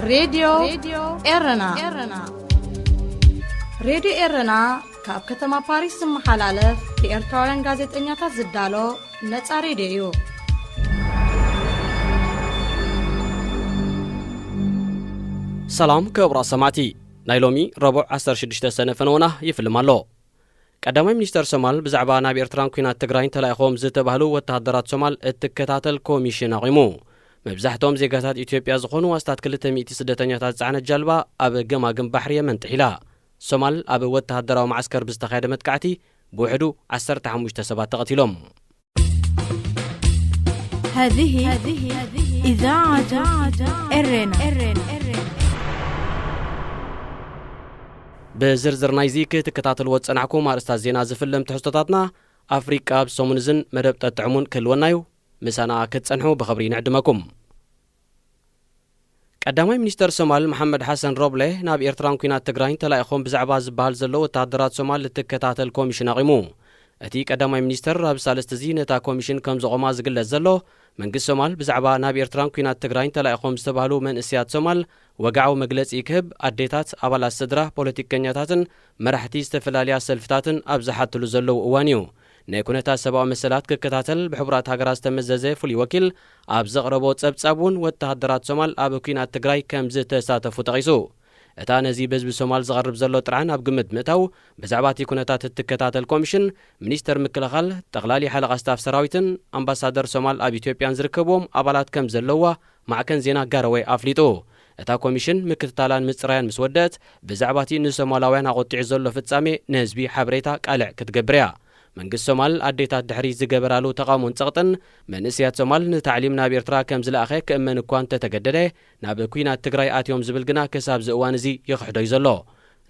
ሬድዮ ኤረና። ሬድዮ ኤረና ካብ ከተማ ፓሪስ ዝመሓላለፍ ብኤርትራውያን ጋዜጠኛታት ዝዳሎ ነጻ ሬድዮ እዩ። ሰላም ክቡራት ሰማዕቲ፣ ናይ ሎሚ ረቡዕ ዓሰርተ ሽዱሽተ ሰነ ፈነወና ይፍልም ኣሎ። ቀዳማይ ሚኒስተር ሶማል ብዛዕባ ናብ ኤርትራን ኲናት ትግራይን ተላኢኾም ዝተባህሉ ወተሃደራት ሶማል እትከታተል ኮሚሽን ኣቑሙ። መብዛሕትኦም ዜጋታት ኢትዮጵያ ዝኾኑ ኣስታት ክልተ ሚእቲ ስደተኛታት ዝጸዓነት ጃልባ ኣብ ገማግም ባሕሪ የመን ጥሒላ። ሶማል ኣብ ወተሃደራዊ መዓስከር ብዝተኻየደ መጥቃዕቲ ብውሕዱ ዓሰርተ ሓሙሽተ ሰባት ተቐቲሎም። هذه إذاعة إرنا. ብዝርዝር ናይዚ ክትከታተልዎ ዝጸናሕኩም ኣርእስታት ዜና ዝፍልም ትሕዝቶታትና ኣፍሪቃ ኣብ ሰሙን እዝን መደብ ጠጥዕሙን ክህልወና እዩ። ምሳና ክትጸንሑ ብኽብሪ ንዕድመኩም። ቀዳማይ ሚኒስተር ሶማል መሓመድ ሓሰን ሮብለ ናብ ኤርትራን ኲናት ትግራይን ተላኢኾም ብዛዕባ ዝበሃል ዘሎ ወተሃደራት ሶማል እትከታተል ኮሚሽን ኣቒሙ። እቲ ቀዳማይ ሚኒስተር ኣብ ሳልስቲ እዚ ነታ ኮሚሽን ከም ዘቖማ ዝግለጽ ዘሎ፣ መንግስቲ ሶማል ብዛዕባ ናብ ኤርትራን ኲናት ትግራይን ተላኢኾም ዝተባህሉ መንእሰያት ሶማል ወግዓዊ መግለጺ ክህብ፣ ኣዴታት፣ ኣባላት ስድራ፣ ፖለቲከኛታትን መራሕቲ ዝተፈላለያ ሰልፍታትን ኣብ ዝሓትሉ ዘለዉ እዋን እዩ። ንኩነታት ሰብኣዊ መሰላት ክከታተል ብሕቡራት ሃገራት ዝተመዘዘ ፍሉይ ወኪል ኣብ ዘቕረቦ ጸብጻብ እውን ወተሃደራት ሶማል ኣብ ኲናት ትግራይ ከም ዝተሳተፉ ጠቒሱ። እታ ነዚ ብህዝቢ ሶማል ዝቐርብ ዘሎ ጥርዓን ኣብ ግምት ምእታው፣ ብዛዕባ እቲ ኩነታት እትከታተል ኮሚሽን፣ ሚኒስተር ምክልኻል፣ ጠቕላሊ ሓለቓ ስታፍ ሰራዊትን ኣምባሳደር ሶማል ኣብ ኢትዮጵያን ዝርከብዎም ኣባላት ከም ዘለዋ ማዕከን ዜና ጋረወ ኣፍሊጡ። እታ ኮሚሽን ምክትታላን ምጽራያን ምስ ወደት፣ ብዛዕባ እቲ ንሶማላውያን ኣቖጢዑ ዘሎ ፍጻሜ ንህዝቢ ሓበሬታ ቃልዕ ክትገብር እያ። መንግስቲ ሶማል ኣዴታት ድሕሪ ዝገበራሉ ተቓውሞን ጸቕጥን፣ መንእሰያት ሶማል ንታዕሊም ናብ ኤርትራ ከም ዝለኣኸ ክእመን እኳ እንተተገደደ፣ ናብ ኲናት ትግራይ ኣትዮም ዝብል ግና ክሳብ እዚ እዋን እዚ ይኽሕዶ እዩ ዘሎ።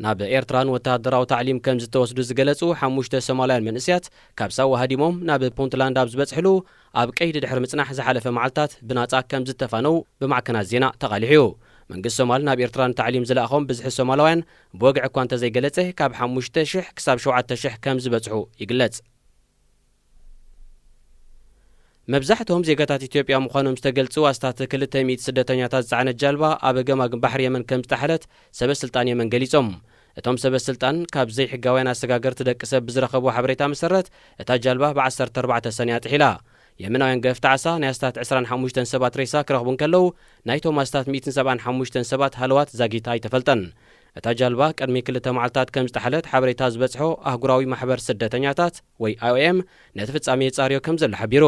ናብ ኤርትራን ወተሃደራዊ ታዕሊም ከም ዝተወስዱ ዝገለጹ ሓሙሽተ ሶማላውያን መንእሰያት ካብ ሳዋ ሃዲሞም ናብ ፑንትላንድ ኣብ ዝበጽሕሉ፣ ኣብ ቀይዲ ድሕሪ ምጽናሕ ዝሓለፈ መዓልታት ብናጻ ከም ዝተፋነው ብማዕከናት ዜና ተቓሊሑ እዩ። መንግስቲ ሶማል ናብ ኤርትራ ንታዕሊም ዝለኣኾም ብዝሒ ሶማላውያን ብወግዒ እኳ እንተዘይገለጸ፣ ካብ ሓሙሽተ ሽሕ ክሳብ ሸውዓተ ሽሕ ከም ዝበጽሑ ይግለጽ። መብዛሕትኦም ዜጋታት ኢትዮጵያ ምዃኖም ዝተገልጹ ኣስታት ክልተ ሚእቲ ስደተኛታት ዝጸዓነት ጃልባ ኣብ ገማግም ባሕሪ የመን ከም ዝጠሓለት ሰበ ስልጣን የመን ገሊጾም። እቶም ሰበ ስልጣን፣ ካብ ዘይሕጋውያን ኣሰጋገርቲ ደቂ ሰብ ብዝረኸብዎ ሓበሬታ መሰረት፣ እታ ጃልባ ብ ዓሰርተ ኣርባዕተ ሰነ እያ ጥሒላ። የመናውያን ገፍቲ ዓሳ ናይ ኣስታት ዕስራን ሓሙሽተን ሰባት ሬሳ ክረኽቡ እንከለዉ፣ ናይቶም ኣስታት ሚእትን ሰብዓን ሓሙሽተን ሰባት ሃለዋት ዛጊት ኣይተፈልጠን። እታ ጃልባ ቅድሚ ክልተ መዓልታት ከም ዝጠሓለት ሓበሬታ ዝበጽሖ ኣህጉራዊ ማሕበር ስደተኛታት ወይ ኣይ ኦ ኤም ነቲ ፍጻሜ የጻርዮ ከም ዘሎ ሓቢሩ።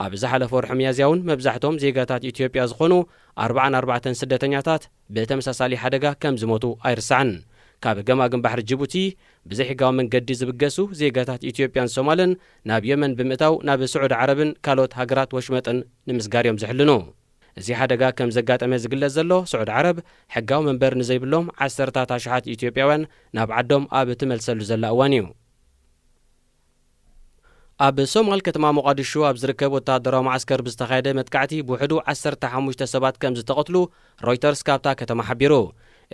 ኣብ ዝሓለፈ ወርሒ ሚያዝያ እውን መብዛሕትኦም ዜጋታት ኢትዮጵያ ዝኾኑ ኣርባዓን ኣርባዕተን ስደተኛታት ብተመሳሳሊ ሓደጋ ከም ዝሞቱ ኣይርሳዕን። ካብ ገማግም ባሕሪ ጅቡቲ ብዘይሕጋዊ መንገዲ ዝብገሱ ዜጋታት ኢትዮጵያን ሶማልን ናብ የመን ብምእታው ናብ ስዑዲ ዓረብን ካልኦት ሃገራት ወሽመጥን ንምስጋር እዮም ዝሕልኑ። እዚ ሓደጋ ከም ዘጋጠመ ዝግለጽ ዘሎ ስዑዲ ዓረብ፣ ሕጋዊ መንበሪ ንዘይብሎም ዓሰርታት ኣሽሓት ኢትዮጵያውያን ናብ ዓዶም ኣብ እትመልሰሉ ዘላ እዋን እዩ። ኣብ ሶማል ከተማ ሞቓዲሾ ኣብ ዝርከብ ወተሃደራዊ መዓስከር ብዝተኻየደ መጥቃዕቲ ብውሕዱ ዓሰርተ ሓሙሽተ ሰባት ከም ዝተቐትሉ ሮይተርስ ካብታ ከተማ ሓቢሩ።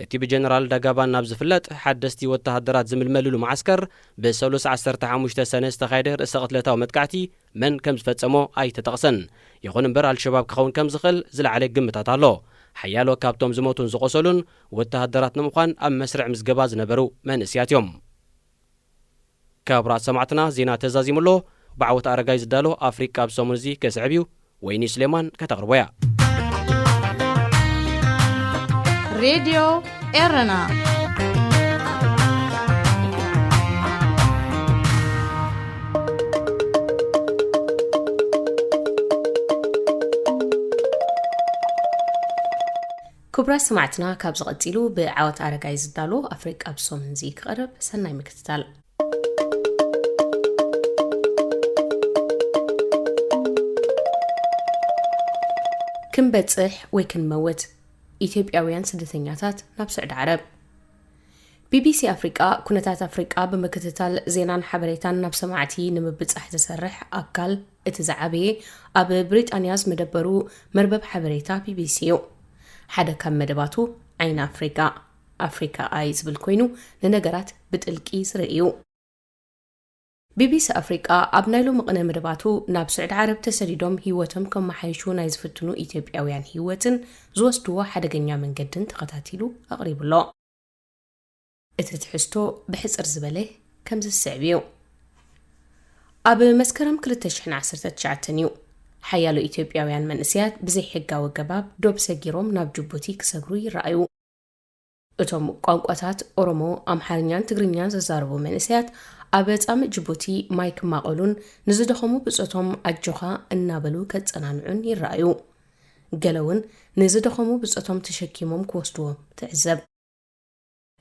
እቲ ብጀነራል ዳጋባን ናብ ዝፍለጥ ሓደስቲ ወተሃደራት ዝምልመልሉ መዓስከር ብሰሉስ ዓሰርተ ሓሙሽተ ሰነ ዝተኻየደ ርእሰ ቅትለታዊ መጥቃዕቲ መን ከም ዝፈጸሞ ኣይተጠቕሰን። ይኹን እምበር ኣልሸባብ ክኸውን ከም ዝኽእል ዝለዓለ ግምታት ኣሎ። ሓያሎ ካብቶም ዝሞቱን ዝቖሰሉን ወተሃደራት ንምዃን ኣብ መስርዕ ምዝገባ ዝነበሩ መንእስያት እዮም። ክቡራት ሰማዕትና፣ ዜና ተዛዚሙ ኣሎ። ብዓወት ኣረጋይ ዝዳሎ ኣፍሪቃ ኣብ ሰሙን እዚ ክስዕብ እዩ። ወይኒ ስሌማን ከተቕርቦ እያ። ሬድዮ ኤረና። ክቡራት ሰማዕትና፣ ካብዚ ቀጺሉ ብዓወት ኣረጋይ ዝዳሎ ኣፍሪቃ ኣብ ሰሙን እዚ ክቐርብ። ሰናይ ምክትታል። ክንበጽሕ ወይ ክንመውት? ኢትዮጵያውያን ስደተኛታት ናብ ስዑዲ ዓረብ። ቢ ቢ ሲ ኣፍሪቃ፣ ኩነታት ኣፍሪቃ ብምክትታል ዜናን ሓበሬታን ናብ ሰማዕቲ ንምብጻሕ ዝሰርሕ ኣካል፣ እቲ ዝዓበየ ኣብ ብሪጣንያ ዝመደበሩ መርበብ ሓበሬታ ቢ ቢ ሲ እዩ። ሓደ ካብ መደባቱ ዓይኒ ኣፍሪቃ፣ ኣፍሪካ ኣይ ዝብል ኮይኑ፣ ንነገራት ብጥልቂ ዝርኢ እዩ። ቢቢሲ ኣፍሪቃ ኣብ ናይ ሎሚ ቅነ መደባቱ ናብ ስዑዲ ዓረብ ተሰዲዶም ህይወቶም ከመሓይሹ ናይ ዝፍትኑ ኢትዮጵያውያን ህይወትን ዝወስድዎ ሓደገኛ መንገድን ተኸታቲሉ ኣቕሪቡ ኣሎ። እቲ ትሕዝቶ ብሕጽር ዝበለ ከምዚ ዝስዕብ እዩ። ኣብ መስከረም ክልተ ሽሕን ዓሰርተ ትሽዓተን እዩ ሓያሎ ኢትዮጵያውያን መንእሰያት ብዘይሕጋዊ ኣገባብ ዶብ ሰጊሮም ናብ ጅቡቲ ክሰግሩ ይረኣዩ። እቶም ቋንቋታት ኦሮሞ፣ ኣምሓርኛን ትግርኛን ዝዛረቡ መንእሰያት ኣብ ጻምእ ጅቡቲ ማይ ክማቐሉን ንዝደኸሙ ብጾቶም ኣጆኻ እናበሉ ከጸናንዑን ይረኣዩ። ገለ እውን ንዝደኸሙ ብጾቶም ተሸኪሞም ክወስድዎም ትዕዘብ።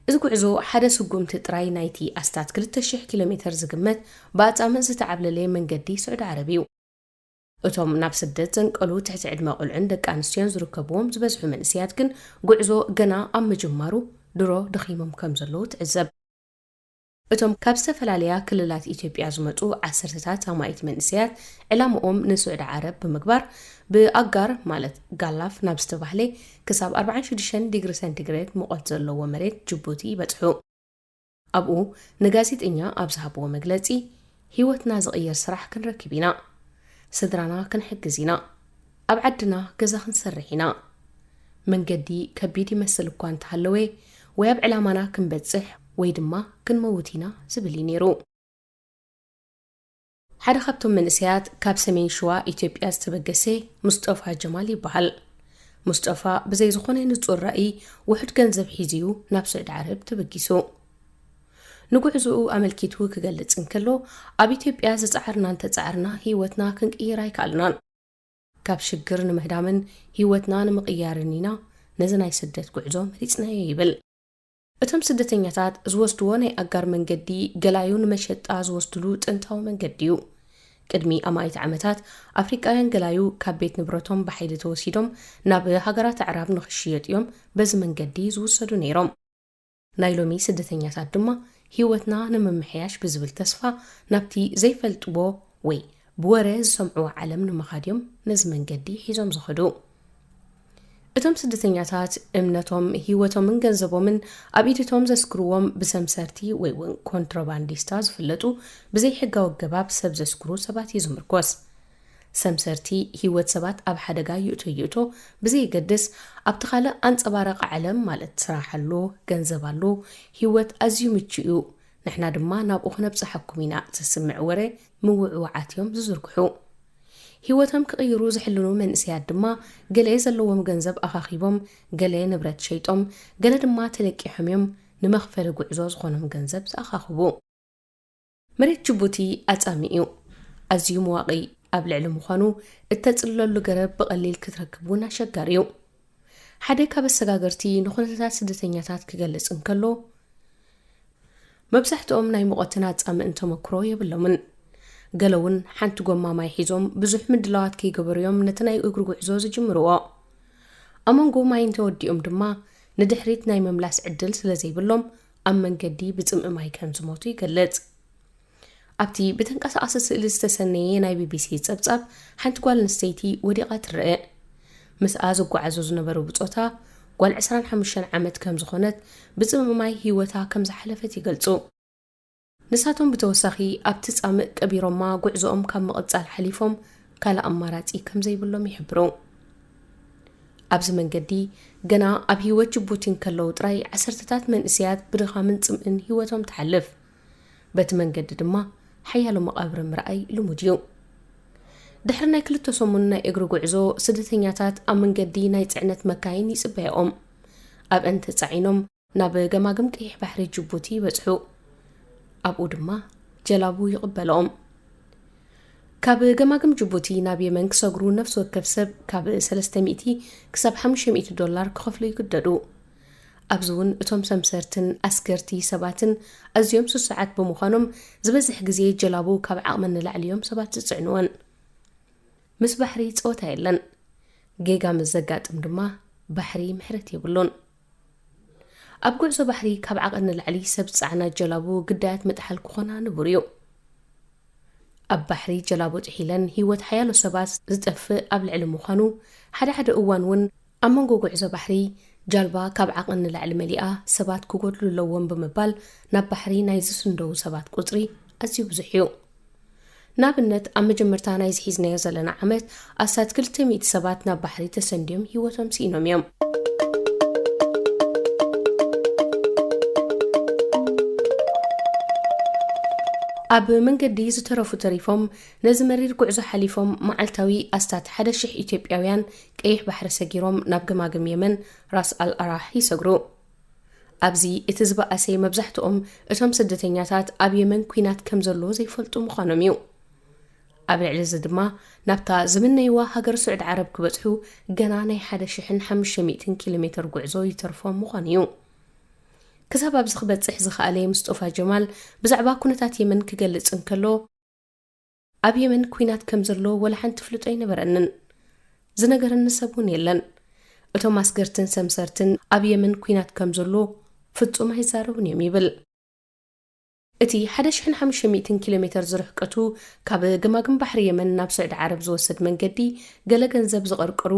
እዚ ጉዕዞ ሓደ ስጉምቲ ጥራይ ናይቲ ኣስታት ክልተ ሽሕ ኪሎ ሜተር ዝግመት ብኣጻምእ ዝተዓብለለ መንገዲ ስዑዲ ዓረብ እዩ። እቶም ናብ ስደት ዘንቀሉ ትሕቲ ዕድመ ቆልዑን ደቂ ኣንስትዮን ዝርከብዎም ዝበዝሑ መንእሰያት ግን ጉዕዞ ገና ኣብ ምጅማሩ ድሮ ደኺሞም ከም ዘለዉ ትዕዘብ። እቶም ካብ ዝተፈላለያ ክልላት ኢትዮጵያ ዝመጹ ዓሰርተታት ኣማኢት መንእሰያት ዕላምኦም ንስዑዲ ዓረብ ብምግባር ብኣጋር ማለት ጋላፍ ናብ ዝተባህለ ክሳብ ኣርባዓን ሽዱሽተን ዲግሪ ሴንቲግሬድ ሙቐት ዘለዎ መሬት ጅቡቲ ይበጽሑ። ኣብኡ ንጋዜጠኛ ኣብ ዝሃብዎ መግለጺ፣ ህይወትና ዝቕይር ስራሕ ክንረክብ ኢና፣ ስድራና ክንሕግዝ ኢና፣ ኣብ ዓድና ገዛ ክንሰርሕ ኢና። መንገዲ ከቢድ ይመስል እኳ እንተሃለወ፣ ወይ ኣብ ዕላማና ክንበጽሕ ወይ ድማ ክንመውት ኢና ዝብል እዩ ነይሩ። ሓደ ካብቶም መንእሰያት ካብ ሰሜን ሽዋ ኢትዮጵያ ዝተበገሰ ሙስጠፋ ጀማል ይበሃል። ሙስጠፋ ብዘይ ዝኾነ ንጹር ራእይ ውሑድ ገንዘብ ሒዙ እዩ ናብ ስዑዲ ዓረብ ተበጊሱ። ንጉዕዞኡ ኣመልኪቱ ክገልጽ እንከሎ፣ ኣብ ኢትዮጵያ ዝጸዓርና እንተጸዓርና ህይወትና ክንቅይር ኣይከኣልናን። ካብ ሽግር ንምህዳምን ህይወትና ንምቕያርን ኢና ነዚ ናይ ስደት ጉዕዞ መሪጽናዮ ይብል። እቶም ስደተኛታት ዝወስድዎ ናይ ኣጋር መንገዲ ገላዩ ንመሸጣ ዝወስድሉ ጥንታዊ መንገዲ እዩ። ቅድሚ ኣማኢት ዓመታት ኣፍሪቃውያን ገላዩ ካብ ቤት ንብረቶም ብሓይሊ ተወሲዶም ናብ ሃገራት ኣዕራብ ንኽሽየጡ እዮም በዚ መንገዲ ዝውሰዱ ነይሮም። ናይ ሎሚ ስደተኛታት ድማ ህይወትና ንምምሕያሽ ብዝብል ተስፋ ናብቲ ዘይፈልጥዎ ወይ ብወረ ዝሰምዕዎ ዓለም ንምኻድ እዮም ነዚ መንገዲ ሒዞም ዝኸዱ። እቶም ስደተኛታት እምነቶም፣ ህይወቶምን ገንዘቦምን ኣብ ኢድቶም ዘስግርዎም ብሰምሰርቲ ወይ እውን ኮንትሮባንዲስታ ዝፍለጡ ብዘይሕጋዊ ኣገባብ ሰብ ዘስግሩ ሰባት እዩ ዝምርኮስ። ሰምሰርቲ ህይወት ሰባት ኣብ ሓደጋ ይእቶ ይእቶ ብዘየገድስ ኣብቲ ካልእ ኣንጸባራቂ ዓለም ማለት ስራሕ ኣሎ፣ ገንዘብ ኣሎ፣ ህይወት ኣዝዩ ምቹእ እዩ፣ ንሕና ድማ ናብኡ ክነብጽሓኩም ኢና ዘስምዕ ወረ ምውዕዋዓት እዮም ዝዝርግሑ። ህይወቶም ክቕይሩ ዝሕልኑ መንእሰያት ድማ ገለ ዘለዎም ገንዘብ ኣኻኺቦም፣ ገለ ንብረት ሸይጦም፣ ገለ ድማ ተለቂሖም እዮም ንመኽፈሊ ጉዕዞ ዝኾኖም ገንዘብ ዝኣኻኽቡ። መሬት ጅቡቲ ኣጻሚ እዩ። ኣዝዩ መዋቒ ኣብ ልዕሊ ምዃኑ፣ እተጽልለሉ ገረብ ብቐሊል ክትረክብ እውን ኣሸጋሪ እዩ። ሓደ ካብ ኣሰጋገርቲ ንኹነታት ስደተኛታት ክገልጽ እንከሎ፣ መብዛሕትኦም ናይ ሙቐትን ኣጻምእን ተመክሮ የብሎምን። ገለ እውን ሓንቲ ጎማ ማይ ሒዞም ብዙሕ ምድላዋት ከይገበሩ እዮም ነቲ ናይ እግሪ ጉዕዞ ዝጅምርዎ። ኣብ መንጎ ማይ እንተወዲኦም ድማ ንድሕሪት ናይ ምምላስ ዕድል ስለ ዘይብሎም ኣብ መንገዲ ብጽምኢ ማይ ከም ዝሞቱ ይገልጽ። ኣብቲ ብተንቀሳቓሲ ስእሊ ዝተሰነየ ናይ ቢቢሲ ጸብጻብ ሓንቲ ጓል ኣንስተይቲ ወዲቓ ትረአ። ምስኣ ዝጓዓዙ ዝነበሩ ብጾታ ጓል ዕስራን ሓሙሽተን ዓመት ከም ዝኾነት ብጽምኢ ማይ ህይወታ ከም ዝሓለፈት ይገልጹ። ንሳቶም ብተወሳኺ ኣብቲ ጻምእ ቀቢሮማ ጉዕዞኦም ካብ ምቕጻል ሓሊፎም ካልእ ኣማራጺ ከም ዘይብሎም ይሕብሩ። ኣብዚ መንገዲ ገና ኣብ ህይወት ጅቡቲ እንከለዉ ጥራይ ዓሰርተታት መንእሰያት ብድኻምን ጽምእን ህይወቶም ትሓልፍ። በቲ መንገዲ ድማ ሓያሎ መቓብር ምርኣይ ልሙድ እዩ። ድሕሪ ናይ ክልተ ሰሙን ናይ እግሪ ጉዕዞ፣ ስደተኛታት ኣብ መንገዲ ናይ ጽዕነት መካይን ይጽበያኦም። ኣብአን ተጻዒኖም ናብ ገማግም ቀይሕ ባሕሪ ጅቡቲ ይበጽሑ። ኣብኡ ድማ ጀላቡ ይቕበልኦም። ካብ ገማግም ጅቡቲ ናብ የመን ክሰግሩ ነፍሲ ወከፍ ሰብ ካብ ሰለስተ ሚእቲ ክሳብ ሓሙሽተ ሚእቲ ዶላር ክኸፍሉ ይግደዱ። ኣብዚ እውን እቶም ሰምሰርትን ኣስገርቲ ሰባትን ኣዝዮም ስሱዓት ብምዃኖም፣ ዝበዝሕ ግዜ ጀላቡ ካብ ዓቕመን ንላዕሊ እዮም ሰባት ዝጽዕንወን። ምስ ባሕሪ ጸወታ የለን። ጌጋ ምስ ዘጋጥም ድማ ባሕሪ ምሕረት የብሉን። ኣብ ጉዕዞ ባሕሪ ካብ ዓቐን ንላዕሊ ሰብ ዝጸዓና ጀላቡ ግዳያት ምጥሓል ክኾና ንቡር እዩ። ኣብ ባሕሪ ጀላቡ ጥሒለን ህይወት ሓያሎ ሰባት ዝጠፍእ ኣብ ልዕሊ ምዃኑ፣ ሓደ ሓደ እዋን እውን ኣብ መንጎ ጉዕዞ ባሕሪ ጃልባ ካብ ዓቐን ንላዕሊ መሊኣ ሰባት ክጎድሉ ኣለዎም ብምባል ናብ ባሕሪ ናይ ዝስንደዉ ሰባት ቁጽሪ ኣዝዩ ብዙሕ እዩ። ንኣብነት፣ ኣብ መጀመርታ ናይዚ ሒዝናዮ ዘለና ዓመት ኣስታት ክልተ ሚእቲ ሰባት ናብ ባሕሪ ተሰንድዮም ህይወቶም ስኢኖም እዮም። ኣብ መንገዲ ዝተረፉ ተሪፎም ነዚ መሪር ጉዕዞ ሓሊፎም መዓልታዊ ኣስታት ሓደ ሽሕ ኢትዮጵያውያን ቀይሕ ባሕሪ ሰጊሮም ናብ ገማግም የመን ራስ ኣል ኣራህ ይሰግሩ። ኣብዚ እቲ ዝበኣሰ መብዛሕትኦም እቶም ስደተኛታት ኣብ የመን ኲናት ከም ዘሎ ዘይፈልጡ ምዃኖም እዩ። ኣብ ልዕሊ እዚ ድማ ናብታ ዝምነይዋ ሃገር ስዑድ ዓረብ ክበጽሑ ገና ናይ ሓደ ሽሕን ሓሙሽተ ሚእትን ኪሎ ሜትር ጉዕዞ ይተርፎም ምዃኑ እዩ። ክሳብ ኣብዚ ክበጽሕ ዝኸኣለ ሙስጦፋ ጀማል ብዛዕባ ኩነታት የመን ክገልጽ እንከሎ፣ ኣብ የመን ኲናት ከም ዘሎ ወላ ሓንቲ ፍልጦ ኣይነበረንን። ዝነገረኒ ሰብ እውን የለን። እቶም ኣስገርትን ሰምሰርትን ኣብ የመን ኲናት ከም ዘሎ ፍጹም ኣይዛረቡን እዮም ይብል። እቲ ሓደ ሽሕን ሓሙሽተ ሚእትን ኪሎ ሜትር ዝርሕቀቱ ካብ ገማግም ባሕሪ የመን ናብ ስዑዲ ዓረብ ዝወስድ መንገዲ ገለ ገንዘብ ዝቐርቅሩ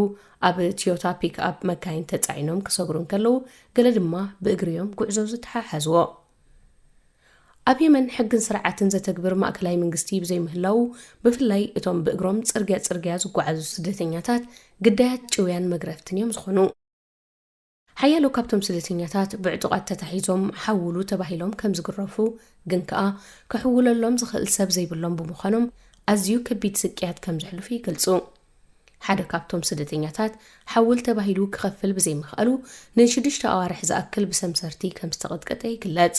ኣብ ቶዮታ ፒክኣፕ መካይን ተጻዒኖም ክሰግሩ እንከለዉ ገለ ድማ ብእግሪ እዮም ጉዕዞ ዝተሓሓዝዎ። ኣብ የመን ሕግን ስርዓትን ዘተግብር ማእከላይ መንግስቲ ብዘይምህላዉ ብፍላይ እቶም ብእግሮም ጽርግያ ጽርግያ ዝጓዓዙ ስደተኛታት ግዳያት ጭውያን መግረፍትን እዮም ዝኾኑ። ሓያሎ ካብቶም ስደተኛታት ብዕጡቓት ተታሒዞም ሓውሉ ተባሂሎም ከም ዝግረፉ ግን ከኣ ክሕውለሎም ዝኽእል ሰብ ዘይብሎም ብምዃኖም ኣዝዩ ከቢድ ስቅያት ከም ዘሕልፉ ይገልጹ። ሓደ ካብቶም ስደተኛታት ሓውል ተባሂሉ ክኸፍል ብዘይምኽኣሉ ንሽዱሽተ ኣዋርሕ ዝኣክል ብሰምሰርቲ ከም ዝተቐጥቀጠ ይግለጽ።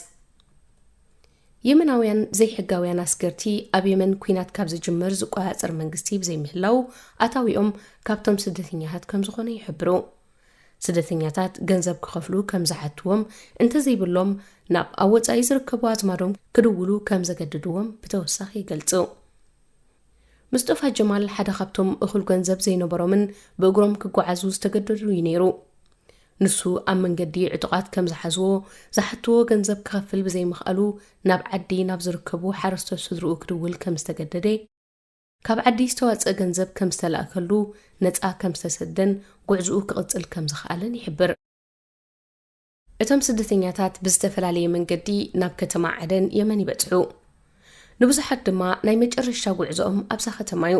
የመናውያን ዘይሕጋውያን ኣስገርቲ ኣብ የመን ኲናት ካብ ዝጅምር ዝቆጻጸር መንግስቲ ብዘይምህላው ኣታዊኦም ካብቶም ስደተኛታት ከም ዝኾነ ይሕብሩ። ስደተኛታት ገንዘብ ክኸፍሉ ከም ዝሓትዎም እንተዘይብሎም ናብ ኣብ ወጻኢ ዝርከቡ ኣዝማዶም ክድውሉ ከም ዘገድድዎም ብተወሳኺ ይገልጹ። ምስጦፋ ጀማል ሓደ ካብቶም እኹል ገንዘብ ዘይነበሮምን ብእግሮም ክጓዓዙ ዝተገደዱ እዩ ነይሩ። ንሱ ኣብ መንገዲ ዕጡቓት ከም ዝሓዝዎ፣ ዝሓትዎ ገንዘብ ክኸፍል ብዘይምኽኣሉ ናብ ዓዲ ናብ ዝርከቡ ሓረስቶት ስድርኡ ክድውል ከም ዝተገደደ፣ ካብ ዓዲ ዝተዋጽአ ገንዘብ ከም ዝተላእከሉ፣ ነጻ ከም ዝተሰደን ጉዕዝኡ ክቕጽል ከም ዝኸኣለን ይሕብር። እቶም ስደተኛታት ብዝተፈላለየ መንገዲ ናብ ከተማ ዓደን የመን ይበጽሑ። ንብዙሓት ድማ ናይ መጨረሻ ጉዕዞኦም ኣብዛ ከተማ እዩ።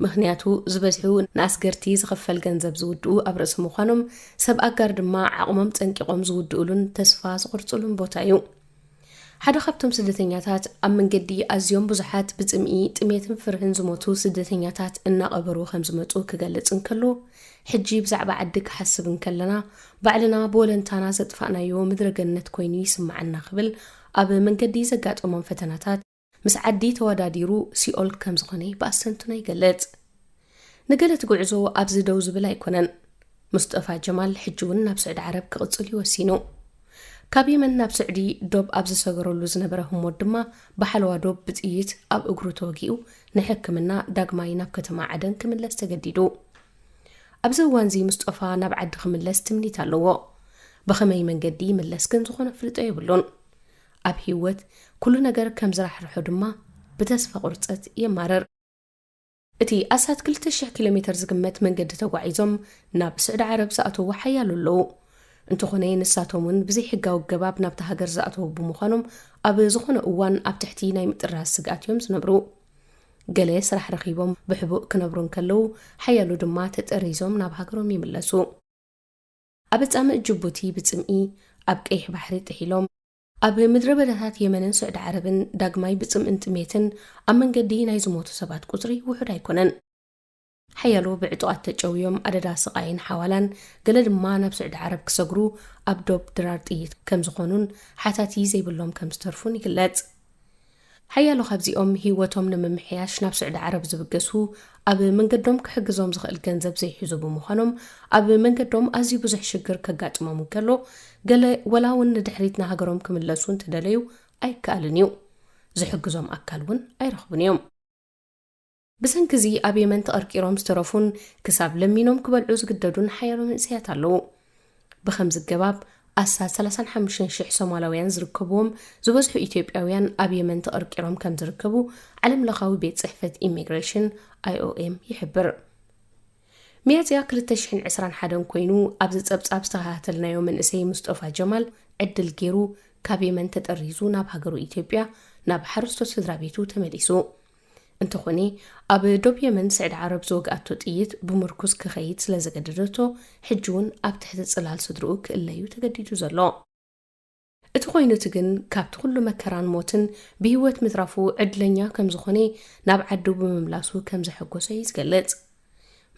ምኽንያቱ ዝበዝሑ ንኣስገርቲ ዝኽፈል ገንዘብ ዝውድኡ ኣብ ርእሲ ምዃኖም፣ ሰብ ኣጋር ድማ ዓቕሞም ጸንቂቖም ዝውድኡሉን ተስፋ ዝቖርጹሉን ቦታ እዩ። ሓደ ካብቶም ስደተኛታት ኣብ መንገዲ ኣዝዮም ብዙሓት ብጽምኢ፣ ጥሜትን ፍርህን ዝሞቱ ስደተኛታት እናቐበሩ ከም ዝመጹ ክገልጽ እንከሎ፣ ሕጂ ብዛዕባ ዓዲ ክሓስብ እንከለና፣ ባዕልና ብወለንታና ዘጥፋእናዮ ምድረ ገነት ኮይኑ ይስምዓና ክብል ኣብ መንገዲ ዘጋጠሞም ፈተናታት ምስ ዓዲ ተወዳዲሩ ሲኦል ከም ዝኾነ ብኣስተንትኖ ይገልጽ። ንገለ እቲ ጉዕዞ ኣብዚ ደው ዝብል ኣይኮነን። ሙስጠፋ ጀማል ሕጂ እውን ናብ ስዑዲ ዓረብ ክቕጽል እዩ ወሲኑ። ካብ የመን ናብ ስዑዲ ዶብ ኣብ ዝሰገረሉ ዝነበረ ህሞት ድማ ብሓለዋ ዶብ ብጥይት ኣብ እግሩ ተወጊኡ ንሕክምና ዳግማይ ናብ ከተማ ዓደን ክምለስ ተገዲዱ። ኣብዚ እዋንዚ ሙስጠፋ ናብ ዓዲ ክምለስ ትምኒት ኣለዎ። ብኸመይ መንገዲ ይምለስ ግን ዝኾነ ፍልጦ የብሉን። ኣብ ህይወት ኩሉ ነገር ከም ዝራሕርሖ ድማ ብተስፋ ቁርጸት የማርር። እቲ ኣስታት ክልተ ሽሕ ኪሎ ሜትር ዝግመት መንገዲ ተጓዒዞም ናብ ስዑዲ ዓረብ ዝኣተዉ ሓያሎ ኣለዉ። እንተኾነ ንሳቶም እውን ብዘይሕጋዊ ኣገባብ ናብታ ሃገር ዝኣተዉ ብምዃኖም ኣብ ዝኾነ እዋን ኣብ ትሕቲ ናይ ምጥራዝ ስግኣት እዮም ዝነብሩ። ገለ ስራሕ ረኺቦም ብሕቡእ ክነብሩ እንከለዉ፣ ሓያሎ ድማ ተጠሪዞም ናብ ሃገሮም ይምለሱ። ኣብ ጻምእ ጅቡቲ ብጽምኢ፣ ኣብ ቀይሕ ባሕሪ ጥሒሎም፣ ኣብ ምድረ በዳታት የመንን ስዑዲ ዓረብን ዳግማይ ብጽምእን ጥሜትን ኣብ መንገዲ ናይ ዝሞቱ ሰባት ቁጽሪ ውሑድ ኣይኮነን። ሓያሎ ብዕጡቓት ተጨውዮም ኣደዳ ስቓይን ሓዋላን፣ ገለ ድማ ናብ ስዑዲ ዓረብ ክሰግሩ ኣብ ዶብ ድራር ጥይት ከም ዝኾኑን ሓታቲ ዘይብሎም ከም ዝተርፉን ይግለጽ። ሓያሎ ካብዚኦም ህይወቶም ንምምሕያሽ ናብ ስዑዲ ዓረብ ዝብገሱ፣ ኣብ መንገዶም ክሕግዞም ዝኽእል ገንዘብ ዘይሕዙ ብምዃኖም፣ ኣብ መንገዶም ኣዝዩ ብዙሕ ሽግር ከጋጥሞም እንከሎ፣ ገለ ወላ እውን ንድሕሪት ንሃገሮም ክምለሱ እንተደለዩ ኣይከኣልን እዩ። ዝሕግዞም ኣካል እውን ኣይረኽቡን እዮም። ብሰንኪ እዚ ኣብ የመን ተቐርቂሮም ዝተረፉን ክሳብ ለሚኖም ክበልዑ ዝግደዱን ሓያሎ መንእሰያት ኣለዉ። ብኸምዚ ኣገባብ ኣስታት ሰላሳን ሓሙሽተን ሽሕ ሶማላውያን ዝርከብዎም ዝበዝሑ ኢትዮጵያውያን ኣብ የመን ተቐርቂሮም ከም ዝርከቡ ዓለም ለኻዊ ቤት ጽሕፈት ኢሚግሬሽን፣ ኣይኦኤም፣ ይሕብር። ሚያዝያ ክልተ ሽሕን ዕስራን ሓደን ኮይኑ ኣብዚ ጸብጻብ ዝተኸታተልናዮ መንእሰይ ሙስጠፋ ጀማል ዕድል ገይሩ ካብ የመን ተጠሪዙ ናብ ሃገሩ ኢትዮጵያ ናብ ሓረስቶት ስድራ ቤቱ ተመሊሱ። እንተኾነ፣ ኣብ ዶብ የመን ስዕዲ ዓረብ ዝወግኣቶ ጥይት ብምርኩስ ክኸይድ ስለ ዘገደደቶ፣ ሕጂ እውን ኣብ ትሕቲ ጽላል ስድርኡ ክእለዩ ተገዲዱ ዘሎ። እቲ ኮይኑ እቲ ግን፣ ካብቲ ኩሉ መከራን ሞትን ብህይወት ምትራፉ ዕድለኛ ከም ዝኾነ፣ ናብ ዓዱ ብምምላሱ ከም ዘሐጎሶ እዩ ዝገልጽ።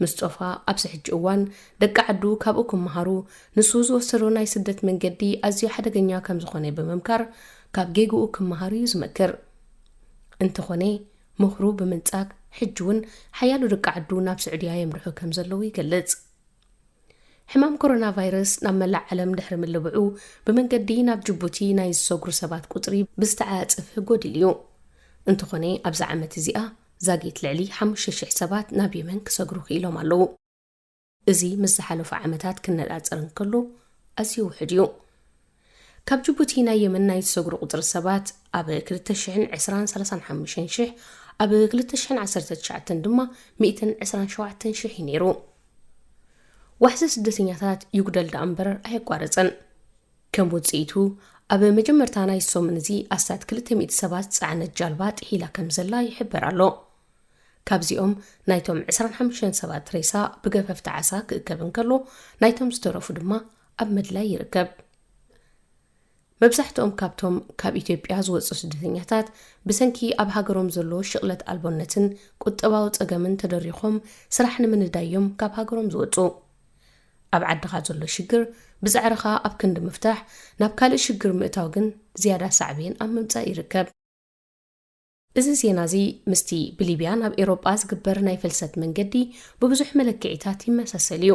ምስጦፋ ኣብዚ ሕጂ እዋን ደቂ ዓዱ ካብኡ ክመሃሩ፣ ንሱ ዝወሰዶ ናይ ስደት መንገዲ ኣዝዩ ሓደገኛ ከም ዝኾነ ብምምካር፣ ካብ ጌግኡ ክመሃሩ እዩ ዝመክር። እንተኾነ፣ ምኽሩ ብምንጻግ፣ ሕጂ እውን ሓያሎ ደቂ ዓዱ ናብ ስዑድያ የምርሑ ከም ዘለዉ ይገልጽ። ሕማም ኮሮና ቫይረስ ናብ መላእ ዓለም ድሕሪ ምልብዑ፣ ብመንገዲ ናብ ጅቡቲ ናይ ዝሰግሩ ሰባት ቁጽሪ ብዝተዓጽፍ ጎዲሉ እዩ። እንተኾነ፣ ኣብዛ ዓመት እዚኣ ዛጊት ልዕሊ ሓሙሽተ ሽሕ ሰባት ናብ የመን ክሰግሩ ክኢሎም ኣለዉ። እዚ ምስ ዝሓለፉ ዓመታት ክነጻጸር እንከሎ ኣዝዩ ውሑድ እዩ። ካብ ጅቡቲ ናይ የመን ናይ ዝሰግሩ ቁጽሪ ሰባት ኣብ ክልተ ሽሕን ዕስራን ሰላሳን ሓሙሽተን ሽሕ፣ ኣብ ክልተ ሽሕን ዓሰርተ ትሽዓተን ድማ ሚእትን ዕስራን ሸውዓተን ሽሕ እዩ ነይሩ። ዋሕዚ ስደተኛታት ይጉደል ደኣ እምበር ኣየቋረጸን። ከም ውጽኢቱ፣ ኣብ መጀመርታ ናይ ሰሙን እዚ ኣስታት ክልተ ሚእቲ ሰባት ዝጸዓነት ጃልባ ጥሒላ ከም ዘላ ይሕበር ኣሎ። ካብዚኦም ናይቶም ዕስራን ሓሙሽተን ሰባት ሬሳ ብገፈፍቲ ዓሳ ክእከብ እንከሎ፣ ናይቶም ዝተረፉ ድማ ኣብ ምድላይ ይርከብ። መብዛሕትኦም ካብቶም ካብ ኢትዮጵያ ዝወጹ ስደተኛታት፣ ብሰንኪ ኣብ ሃገሮም ዘሎ ሽቕለት ኣልቦነትን ቁጠባዊ ጸገምን ተደሪኾም ስራሕ ንምንዳይ እዮም ካብ ሃገሮም ዝወጹ። ኣብ ዓድኻ ዘሎ ሽግር ብጻዕርኻ ኣብ ክንዲ ምፍታሕ፣ ናብ ካልእ ሽግር ምእታው ግን ዝያዳ ሳዕቤን ኣብ ምምጻእ ይርከብ። እዚ ዜና እዚ ምስቲ ብሊብያ ናብ ኤውሮጳ ዝግበር ናይ ፍልሰት መንገዲ ብብዙሕ መለክዒታት ይመሳሰል እዩ።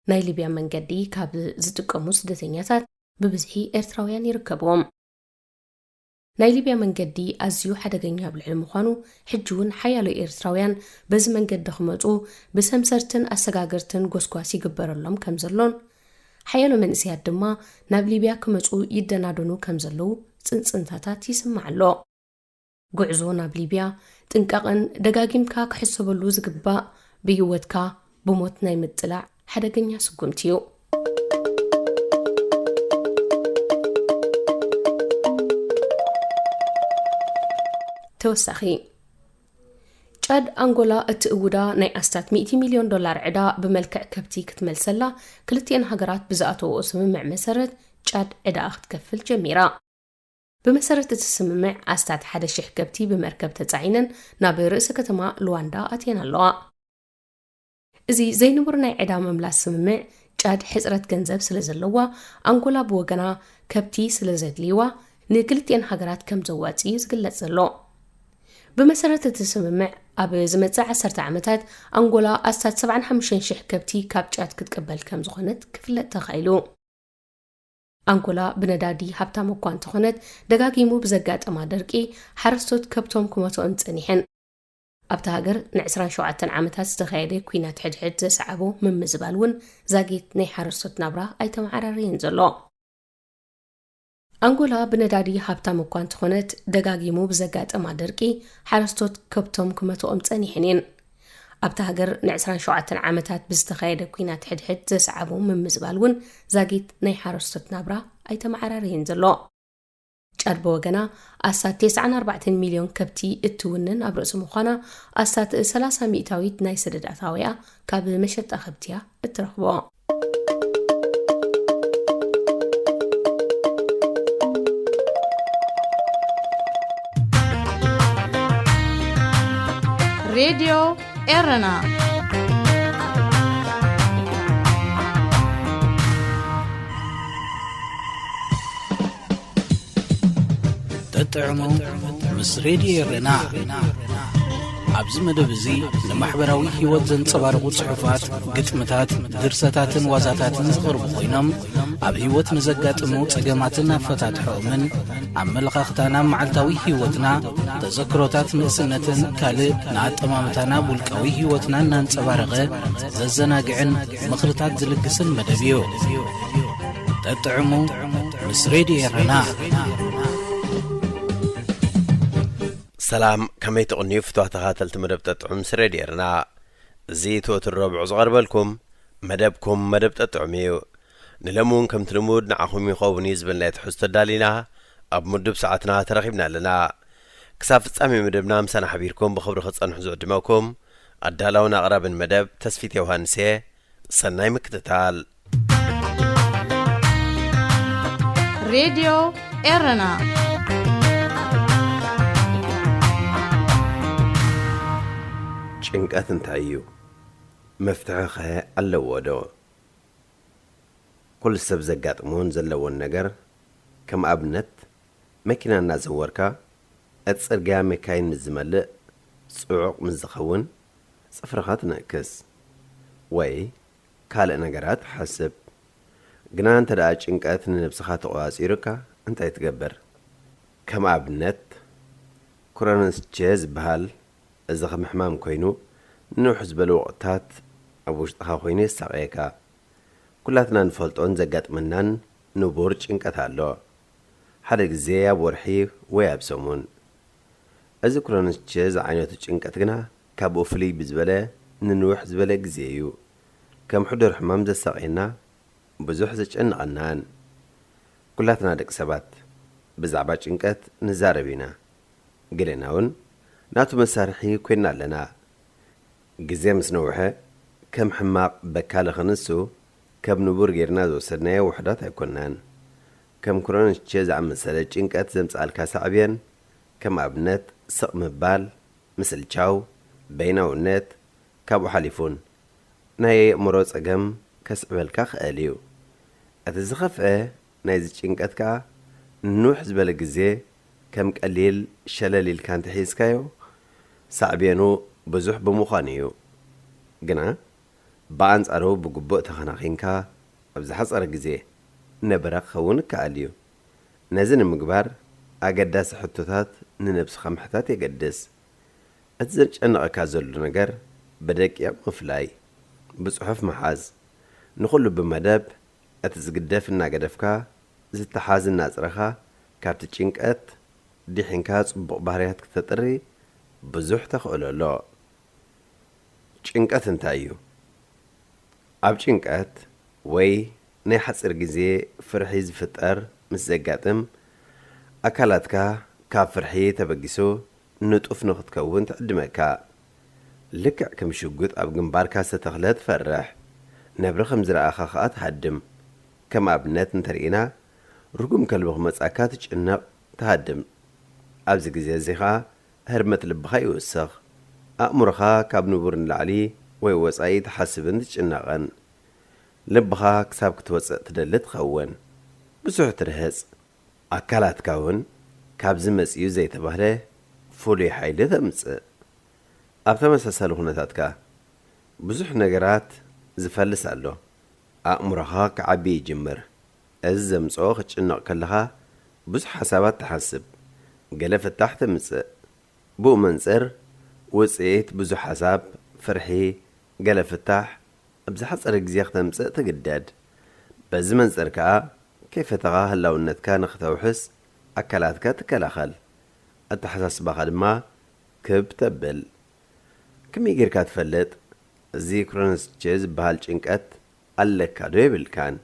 ናይ ሊብያ መንገዲ ካብ ዝጥቀሙ ስደተኛታት ብብዝሒ ኤርትራውያን ይርከብዎም። ናይ ሊብያ መንገዲ ኣዝዩ ሓደገኛ ኣብ ልዕሊ ምዃኑ፣ ሕጂ እውን ሓያሎ ኤርትራውያን በዚ መንገዲ ክመጹ ብሰምሰርትን ኣሰጋገርትን ጎስጓስ ይግበረሎም ከም ዘሎን፣ ሓያሎ መንእሰያት ድማ ናብ ሊብያ ክመጹ ይደናደኑ ከም ዘለዉ ጽንጽንታታት ይስማዕ ኣሎ። ጉዕዞ ናብ ሊብያ ጥንቃቐን ደጋጊምካ ክሕሰበሉ ዝግባእ፣ ብህይወትካ ብሞት ናይ ምጥላዕ ሓደገኛ ስጉምቲ እዩ። ተወሳኺ፣ ጫድ ኣንጎላ እትእውዳ ናይ ኣስታት ሚእቲ ሚልዮን ዶላር ዕዳ ብመልክዕ ከብቲ ክትመልሰላ፣ ክልቲኤን ሃገራት ብዝኣተወኦ ስምምዕ መሰረት፣ ጫድ ዕዳኣ ክትከፍል ጀሚራ። ብመሰረት እቲ ስምምዕ፣ ኣስታት ሓደ ሽሕ ከብቲ ብመርከብ ተጻዒነን ናብ ርእሰ ከተማ ሉዋንዳ ኣትየን ኣለዋ። እዚ ዘይንቡር ናይ ዕዳ ምምላስ ስምምዕ፣ ጫድ ሕጽረት ገንዘብ ስለ ዘለዋ፣ ኣንጎላ ብወገና ከብቲ ስለ ዘድልይዋ፣ ንክልቲኤን ሃገራት ከም ዘዋጽእ እዩ ዝግለጽ ዘሎ። ብመሰረት እቲ ስምምዕ፣ ኣብ ዝመጽእ ዓሰርተ ዓመታት ኣንጎላ ኣስታት ሰብዓን ሓሙሽተን ሽሕ ከብቲ ካብ ጫድ ክትቅበል ከም ዝኾነት ክፍለጥ ተኻኢሉ። ኣንጎላ ብነዳዲ ሃብታም እኳ እንተኾነት፣ ደጋጊሙ ብዘጋጠማ ደርቂ ሓረስቶት ከብቶም ክመትኦም ጸኒሐን። ኣብታ ሃገር ንዕስራን ሸውዓተን ዓመታት ዝተኻየደ ኲናት ሕድሕድ ዘስዓቦ ምምዝባል እውን ዛጊት ናይ ሓረስቶት ናብራ ኣይተመዓራረየን ዘሎ። ኣንጎላ ብነዳዲ ሃብታም እኳ እንተኾነት፣ ደጋጊሙ ብዘጋጠማ ደርቂ ሓረስቶት ከብቶም ክመትኦም ጸኒሐን እየን። ኣብታ ሃገር ንዕስራን ሸውዓተን ዓመታት ብዝተኻየደ ኲናት ሕድሕድ ዘስዓቦ ምምዝባል እውን ዛጊት ናይ ሓረስቶት ናብራ ኣይተመዓራረየን ዘሎ። ጫድ ብወገና ኣስታት ተስዓን ኣርባዕተን ሚልዮን ከብቲ እትውንን ኣብ ርእሲ ምዃና፣ ኣስታት ሰላሳ ሚእታዊት ናይ ሰደድ ኣታዊኣ ካብ መሸጣ ከብቲ እያ እትረኽቦ። ሬድዮ ኤረና። ጠጥዕሙ ምስ ሬድዮ ኤረና። ኣብዚ መደብ እዚ ንማሕበራዊ ህይወት ዘንጸባርቑ ጽሑፋት፣ ግጥምታት፣ ድርሰታትን ዋዛታትን ዝቐርቡ ኮይኖም፣ ኣብ ህይወት ንዘጋጥሙ ጸገማትን ኣፈታትሖኦምን፣ ኣመለኻኽታና ኣብ መዓልታዊ ህይወትና፣ ተዘክሮታት ንእስነትን ካልእ ንኣጠማምታና ኣብ ውልቃዊ ህይወትና እናንጸባረቐ ዘዘናግዕን ምኽርታት ዝልግስን መደብ እዩ። ጠጥዕሙ ምስ ሬድዮ ኤረና። ሰላም፣ ከመይ ትቕንዩ ፍትዋት ተኸታተልቲ መደብ ጠጥዑ ምስ ሬድዮ ኤረና? እዚ እቲ ወትሩ ረቡዕ ዝቐርበልኩም መደብኩም መደብ ጠጥዑም እዩ። ንሎሚ እውን ከምቲ ልሙድ ንዓኹም ይኸውን እዩ ዝበልናዮ ትሕዝቶ ኣዳሊና ኣብ ምዱብ ሰዓትና ተረኺብና ኣለና። ክሳብ ፍጻሜ መደብና ምሳና ሓቢርኩም ብኽብሪ ክጸንሑ ዝዕድመኩም ኣዳላውን ኣቕራብን መደብ ተስፊት ዮሃንስ እየ። ሰናይ ምክትታል። ሬድዮ ኤረና። ጭንቀት እንታይ እዩ? መፍትሒ ኸ ኣለዎ ዶ? ኩሉ ሰብ ዘጋጥሞን ዘለዎን ነገር፣ ከም ኣብነት መኪና እናዘወርካ እቲ ጽርግያ መካይን ምስ ዝመልእ፣ ጽዑቕ ምስ ዝኸውን ጽፍርኻ ትነክስ ወይ ካልእ ነገራት ትሓስብ። ግና እንተ ደኣ ጭንቀት ንነብስኻ ተቖጻጺሩካ እንታይ ትገብር? ከም ኣብነት ክሮንስቼ ዝበሃል፣ እዚ ከም ሕማም ኮይኑ ንንውሕ ዝበለ ወቕትታት ኣብ ውሽጥኻ ኮይኑ የሳቕየካ። ኩላትና ንፈልጦን ዘጋጥመናን ንቡር ጭንቀት ኣሎ። ሓደ ግዜ ኣብ ወርሒ ወይ ኣብ ሰሙን። እዚ ክሮንስቼ ዝዓይነቱ ጭንቀት ግና ካብኡ ፍልይ ብዝበለ ንንውሕ ዝበለ ግዜ እዩ ከም ሕዱር ሕማም ዘሳቕየና ብዙሕ ዘጨንቐናን። ኩላትና ደቂ ሰባት ብዛዕባ ጭንቀት ንዛረብ ኢና። ገሌና እውን ናቱ መሳርሒ ኮይና ኣለና። ግዜ ምስ ነውሐ ከም ሕማቕ በካሊ ክንሱ ከም ንቡር ጌርና ዝወሰድናዮ ውሑዳት ኣይኮናን። ከም ክሮንስቼ ዝኣመሰለ ጭንቀት ዘምጽኣልካ ሳዕብየን ከም ኣብነት ስቕ ምባል፣ ምስልቻው፣ በይናውነት፣ ካብኡ ሓሊፉን ናይ ኣእምሮ ጸገም ከስዕበልካ ክእል እዩ። እቲ ዝኸፍአ ናይዚ ጭንቀት ከኣ ንንውሕ ዝበለ ግዜ ከም ቀሊል ሸለል ኢልካ እንተሒዝካዮ ሳዕቤኑ ብዙሕ ብምዃኑ እዩ። ግና ብኣንጻሩ ብግቡእ ተኸናኺንካ ኣብ ዝሓጸረ ግዜ ነበራ ክኸውን ይከኣል እዩ። ነዚ ንምግባር ኣገዳሲ ሕቶታት ንነብስኻ ምሕታት የገድስ። እቲ ዘጨንቐካ ዘሎ ነገር ብደቂቕ ምፍላይ፣ ብጽሑፍ ምሓዝ፣ ንኹሉ ብመደብ እቲ ዝግደፍ እናገደፍካ ዝተሓዝ እናጽረኻ ካብቲ ጭንቀት ድሒንካ ጽቡቕ ባህርያት ክተጥሪ ብዙሕ ተኽእሎ ኣሎ። ጭንቀት እንታይ እዩ? ኣብ ጭንቀት ወይ ናይ ሓጺር ግዜ ፍርሒ ዝፍጠር ምስ ዘጋጥም ኣካላትካ ካብ ፍርሒ ተበጊሱ ንጡፍ ንኽትከውን ትዕድመካ። ልክዕ ከም ሽጉጥ ኣብ ግንባርካ ዝተተኽለ ትፈርሕ። ነብሪ ከም ዝረኣኻ ኸኣ ትሃድም። ከም ኣብነት እንተርኢና ርጉም ከልቢ ክመጻካ ትጭነቕ፣ ትሃድም። ኣብዚ ግዜ እዚ ኸኣ ህርመት ልብኻ ይውስኽ። ኣእምሮኻ ካብ ንቡር ንላዕሊ ወይ ወጻኢ ትሓስብን ትጭነቕን። ልብኻ ክሳብ ክትወጽእ ትደሊ ትኸውን። ብዙሕ ትርህጽ። ኣካላትካ እውን ካብዚ መጺኡ ዘይተባህለ ፍሉይ ሓይሊ ተምጽእ። ኣብ ተመሳሳሊ ኩነታትካ ብዙሕ ነገራት ዝፈልስ ኣሎ። ኣእምሮኻ ክዓቢ ይጅምር። እዚ ዘምጽኦ ክትጭነቕ ከለኻ ብዙሕ ሓሳባት ትሓስብ። ገለ ፍታሕ ተምጽእ። ብኡ መንጽር ውጽኢት ብዙሕ ሓሳብ፣ ፍርሒ፣ ገለ ፍታሕ ኣብ ዝሓጸረ ግዜ ክተምጽእ ትግደድ። በዚ መንጽር ከኣ ከይፈተኻ ህላውነትካ ንኽተውሕስ ኣካላትካ ትከላኸል። ኣተሓሳስባኻ ድማ ክብ ተብል። ከመይ ጌርካ ትፈልጥ? እዚ ክሮንስቼ ዝበሃል ጭንቀት ኣለካ ዶ የብልካን?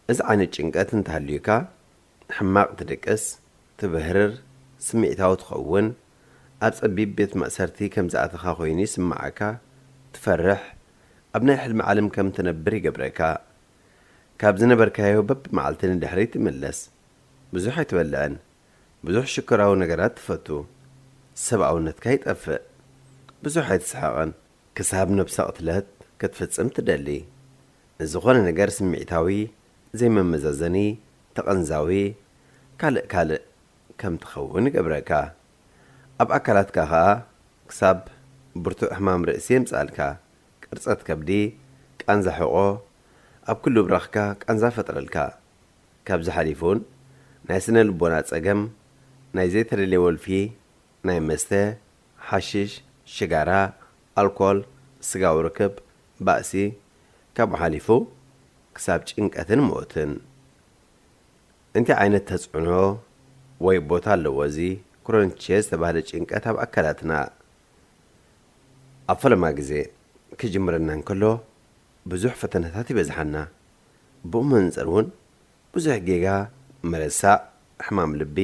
እዚ ዓይነት ጭንቀት እንተሃልዩካ፣ ሕማቕ ትድቅስ፣ ትብህርር፣ ስምዒታዊ ትኸውን፣ ኣብ ጸቢብ ቤት ማእሰርቲ ከም ዝኣተኻ ኮይኑ ይስምዓካ፣ ትፈርሕ፣ ኣብ ናይ ሕልሚ ዓለም ከም ትነብር ይገብረካ። ካብ ዝነበርካዮ በብመዓልቲ ንድሕሪት ትምለስ። ብዙሕ ኣይትበልዕን። ብዙሕ ሽኮራዊ ነገራት ትፈቱ። ሰብኣውነትካ ይጠፍእ። ብዙሕ ኣይትስሕቕን። ክሳብ ነብሰ ቅትለት ክትፍጽም ትደሊ። ንዝኾነ ነገር ስምዒታዊ፣ ዘይመመዛዘኒ፣ ተቐንዛዊ፣ ካልእ ካልእ ከም ትኸውን ይገብረካ። ኣብ ኣካላትካ ኸኣ ክሳብ ብርቱዕ ሕማም ርእሲ የምጽኣልካ። ቅርጸት ከብዲ፣ ቃንዛ ሕቖ፣ ኣብ ኩሉ ብራኽካ ቃንዛ ፈጥረልካ። ካብዚ ሓሊፉን ናይ ስነ ልቦና ጸገም፣ ናይ ዘይተደልየ ወልፊ፣ ናይ መስተ፣ ሓሽሽ፣ ሽጋራ፣ ኣልኮል፣ ስጋዊ ርክብ፣ ባእሲ፣ ካብኡ ሓሊፉ ክሳብ ጭንቀትን ሞትን። እንታይ ዓይነት ተጽዕኖ ወይ ቦታ ኣለዎ እዚ ክሮንቼ ዝተባህለ ጭንቀት ኣብ ኣካላትና? ኣብ ፈለማ ግዜ ክጅምረና እንከሎ ብዙሕ ፈተነታት ይበዝሓና። ብኡ መንጽር እውን ብዙሕ ጌጋ፣ ምርሳዕ፣ ሕማም ልቢ፣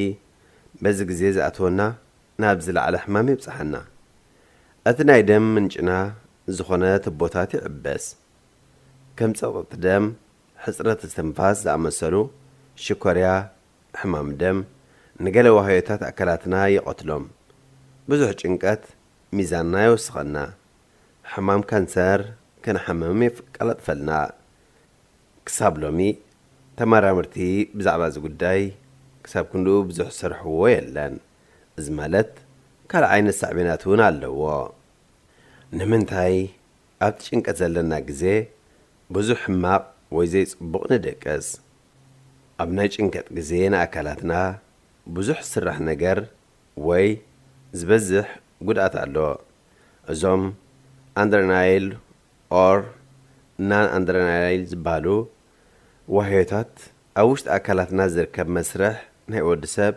በዚ ግዜ ዝኣትወና ናብ ዝለዓለ ሕማም የብጽሓና። እቲ ናይ ደም ምንጭና ዝኾነ ትቦታት ይዕበስ። ከም ጸቕጢ ደም፣ ሕጽረት እስትንፋስ ዝኣመሰሉ፣ ሽኮርያ፣ ሕማም ደም፣ ንገለ ዋህዮታት ኣካላትና ይቐትሎም። ብዙሕ ጭንቀት ሚዛንና የወስኸና። ሕማም ካንሰር ክንሓምም የቀላጥፈልና። ክሳብ ሎሚ ተመራመርቲ ብዛዕባ እዚ ጉዳይ ክሳብ ክንድኡ ብዙሕ ዝሰርሕዎ የለን። እዚ ማለት ካልእ ዓይነት ሳዕቤናት እውን ኣለዎ። ንምንታይ ኣብቲ ጭንቀት ዘለና ግዜ ብዙሕ ሕማቕ ወይ ዘይጽቡቕ ንደቅስ? ኣብ ናይ ጭንቀት ግዜ ንኣካላትና ብዙሕ ዝስራሕ ነገር ወይ ዝበዝሕ ጉድኣት ኣሎ። እዞም ኣድረናይል ኦር ናን ኣድረናይል ዝበሃሉ ዋህዮታት ኣብ ውሽጢ ኣካላትና ዝርከብ መስርሕ ናይ ወዲ ሰብ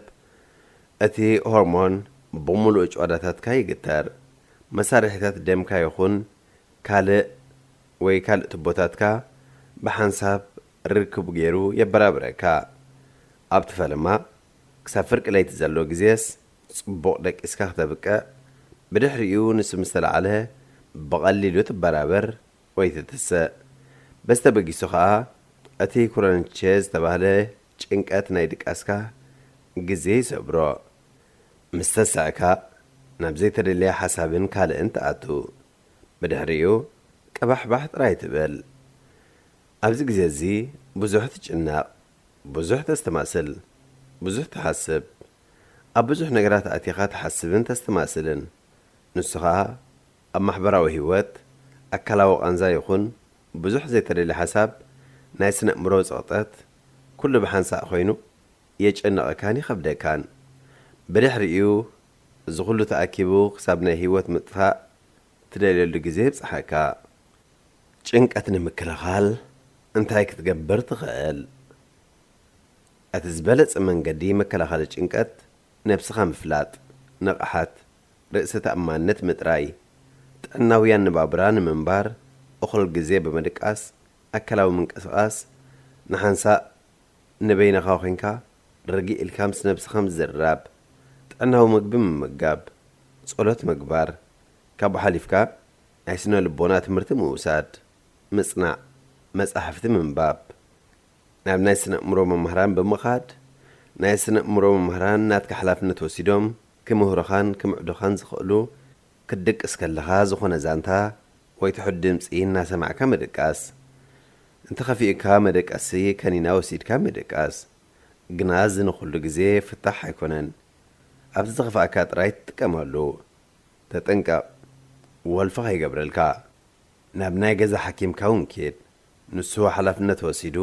እቲ ሆርሞን ብምሉእ ጭዋዳታትካ ይግተር። መሳርሒታት ደምካ ይኹን ካልእ ወይ ካልእ ትቦታትካ ብሓንሳብ ርክብ ገይሩ የበራብረካ። ኣብቲ ፈለማ ክሳብ ፍርቂ ለይቲ ዘሎ ግዜስ ጽቡቕ ደቂስካ ክተብቅዕ፣ ብድሕሪኡ ንሱ ምስ ተላዕለ ብቐሊሉ ትበራበር ወይ ትትስእ። በስተበጊሱ ኸኣ እቲ ክሮንቼ ዝተባህለ ጭንቀት ናይ ድቃስካ ግዜ ይሰብሮ። ምስ ተሳእካ ናብ ዘይተደለየ ሓሳብን ካልእን ትኣቱ። ብድሕሪኡ ቀባሕባሕ ጥራይ ትብል። ኣብዚ ግዜ እዚ ብዙሕ ትጭነቕ፣ ብዙሕ ተስተማስል፣ ብዙሕ ትሓስብ። ኣብ ብዙሕ ነገራት ኣቲኻ ትሓስብን ተስተማስልን። ንሱ ኸኣ ኣብ ማሕበራዊ ህይወት፣ ኣካላዊ ቃንዛ ይኹን ብዙሕ ዘይተደልየ ሓሳብ፣ ናይ ስነ-ኣእምሮ ጸቕጠት፣ ኩሉ ብሓንሳእ ኮይኑ የጨንቐካን ይኸብደካን። ብድሕሪኡ እዚ ኩሉ ተኣኪቡ ክሳብ ናይ ህይወት ምጥፋእ ትደልየሉ ግዜ ይብጽሓካ። ጭንቀት ንምክልኻል እንታይ ክትገብር ትኽእል? እቲ ዝበለጸ መንገዲ መከላኸሊ ጭንቀት ነብስኻ ምፍላጥ፣ ንቕሓት፣ ርእሰ ተኣማንነት ምጥራይ፣ ጥዕናዊ ኣነባብራ ንምንባር እኹል ግዜ ብምድቃስ፣ ኣካላዊ ምንቅስቓስ፣ ንሓንሳእ ንበይንኻ ኮይንካ ርግእ ኢልካ ምስ ነብስኻ ምዝርራብ፣ ጥዕናዊ ምግቢ ምምጋብ፣ ጸሎት ምግባር፣ ካብኡ ሓሊፍካ ናይ ስነ ልቦና ትምህርቲ ምውሳድ፣ ምጽናዕ፣ መጻሕፍቲ ምንባብ፣ ናብ ናይ ስነ ኣእምሮ መምህራን ብምኻድ፣ ናይ ስነ ኣእምሮ መምህራን ናትካ ሓላፍነት ወሲዶም ክምህሩኻን ክምዕዱኻን ዝኽእሉ፣ ክትድቅስ ከለኻ ዝኾነ ዛንታ ወይ ትሑት ድምጺ እናሰማዕካ ምድቃስ። እንተኸፊኡካ መደቀሲ ከኒና ወሲድካ ምድቃስ። ግና እዚ ንኹሉ ግዜ ፍታሕ ኣይኮነን። ኣብቲ ዝኸፍኣካ ጥራይ ትጥቀመሉ። ተጠንቀቕ፣ ወልፊ ከይገብረልካ። ናብ ናይ ገዛ ሓኪምካ እውን ኪድ። ንሱ ሓላፍነት ወሲዱ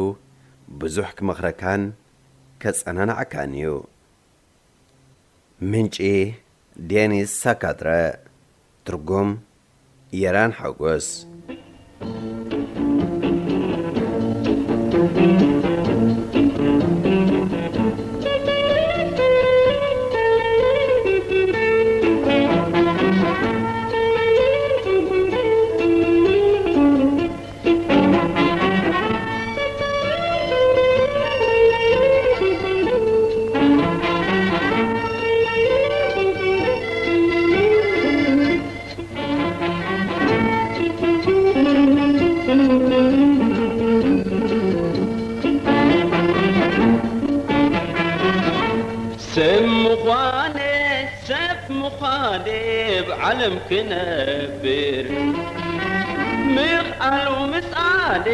ብዙሕ ክመኽረካን ከጸናንዓካን እዩ። ምንጪ ዴኒስ ሳካትረ። ትርጉም የራን ሓጎስ። ሰብ ምዃነ ሰብ ምዃነ ብዓለም ክነብር ምኽኣሉ ምጻኔ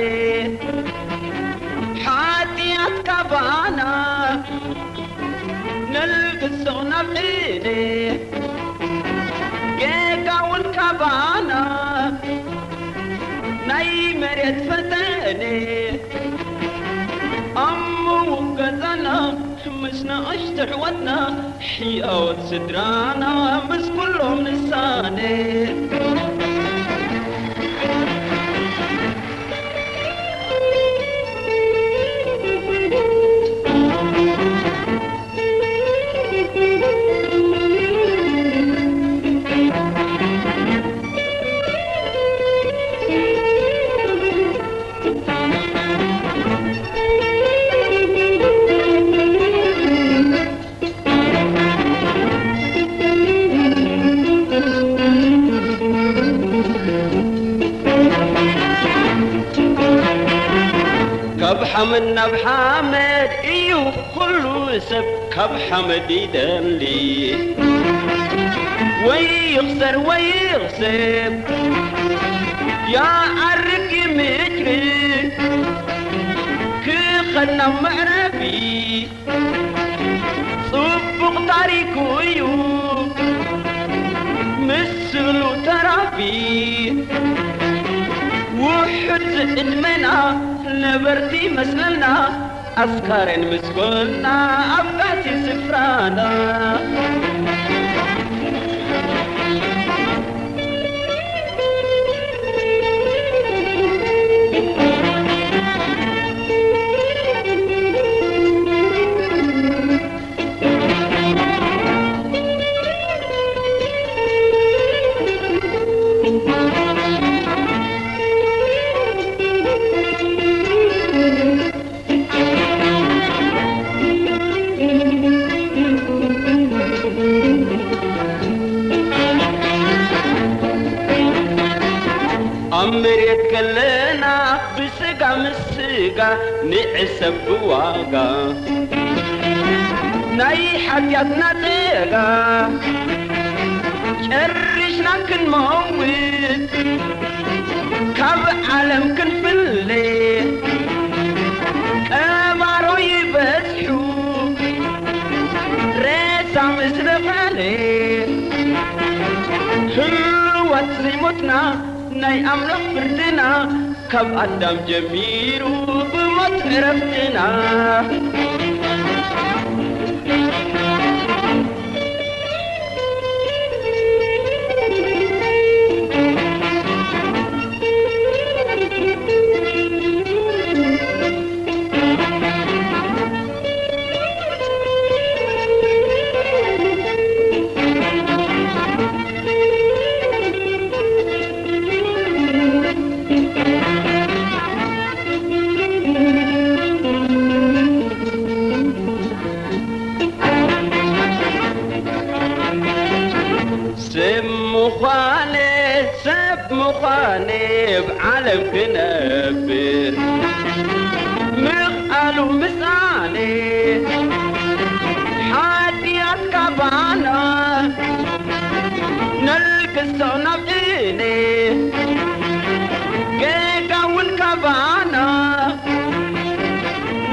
ሓጢኣት ካባና ነልግሶ ናብ ቅኔ ጌጋ እውን ካባና ናይ መሬት ፈተነ ኣብ ምውገዛና ምስ ንእሽቶ ኣሕዋትና ሕያወት ስድራና ምስ ኩሎም ንሳነ። ካብ ሓመድ ናብ ሓመድ እዩ ኩሉ ሰብ ካብ ሓመድ ይደሊ። ወይ ይኽሰር ወይ ይኽሰብ፣ ይዓርግ ይምችሪ፣ ክኸድ ናብ መዕረፊ። ጽቡቕ ታሪኹ እዩ ምስ ስእሉ ተራፊ። ውሑድ ዝዕድመና ነበርቲ መስለና፣ ኣስካሬን ምስ ኮና ኣብ ባቲ ስፍራና። ኣብ መሬት ከለና ብስጋ ምስ ስጋ ንዕሰብ ብዋጋ፣ ናይ ሓጢኣትና ጸጋ ጨሪሽና ክንመውት፣ ካብ ዓለም ክንፍለ ቀባሮ ይበዝሑ። ሬሳ ምስ ደኸለ ህልዋት ዘይሞትና፣ ናይ ኣምላኽ ፍርድና፣ ካብ ኣዳም ጀሚሩ ብሞት ዕረፍትና። ሰብ ምዃነ፣ ሰብ ምዃነ፣ ኣብ ዓለም ክነብር ምኽኣሉ ምጻነ። ሓጢኣት ካባና ነልግሶ ናብ እኔ፣ ጌጋ እውን ካባና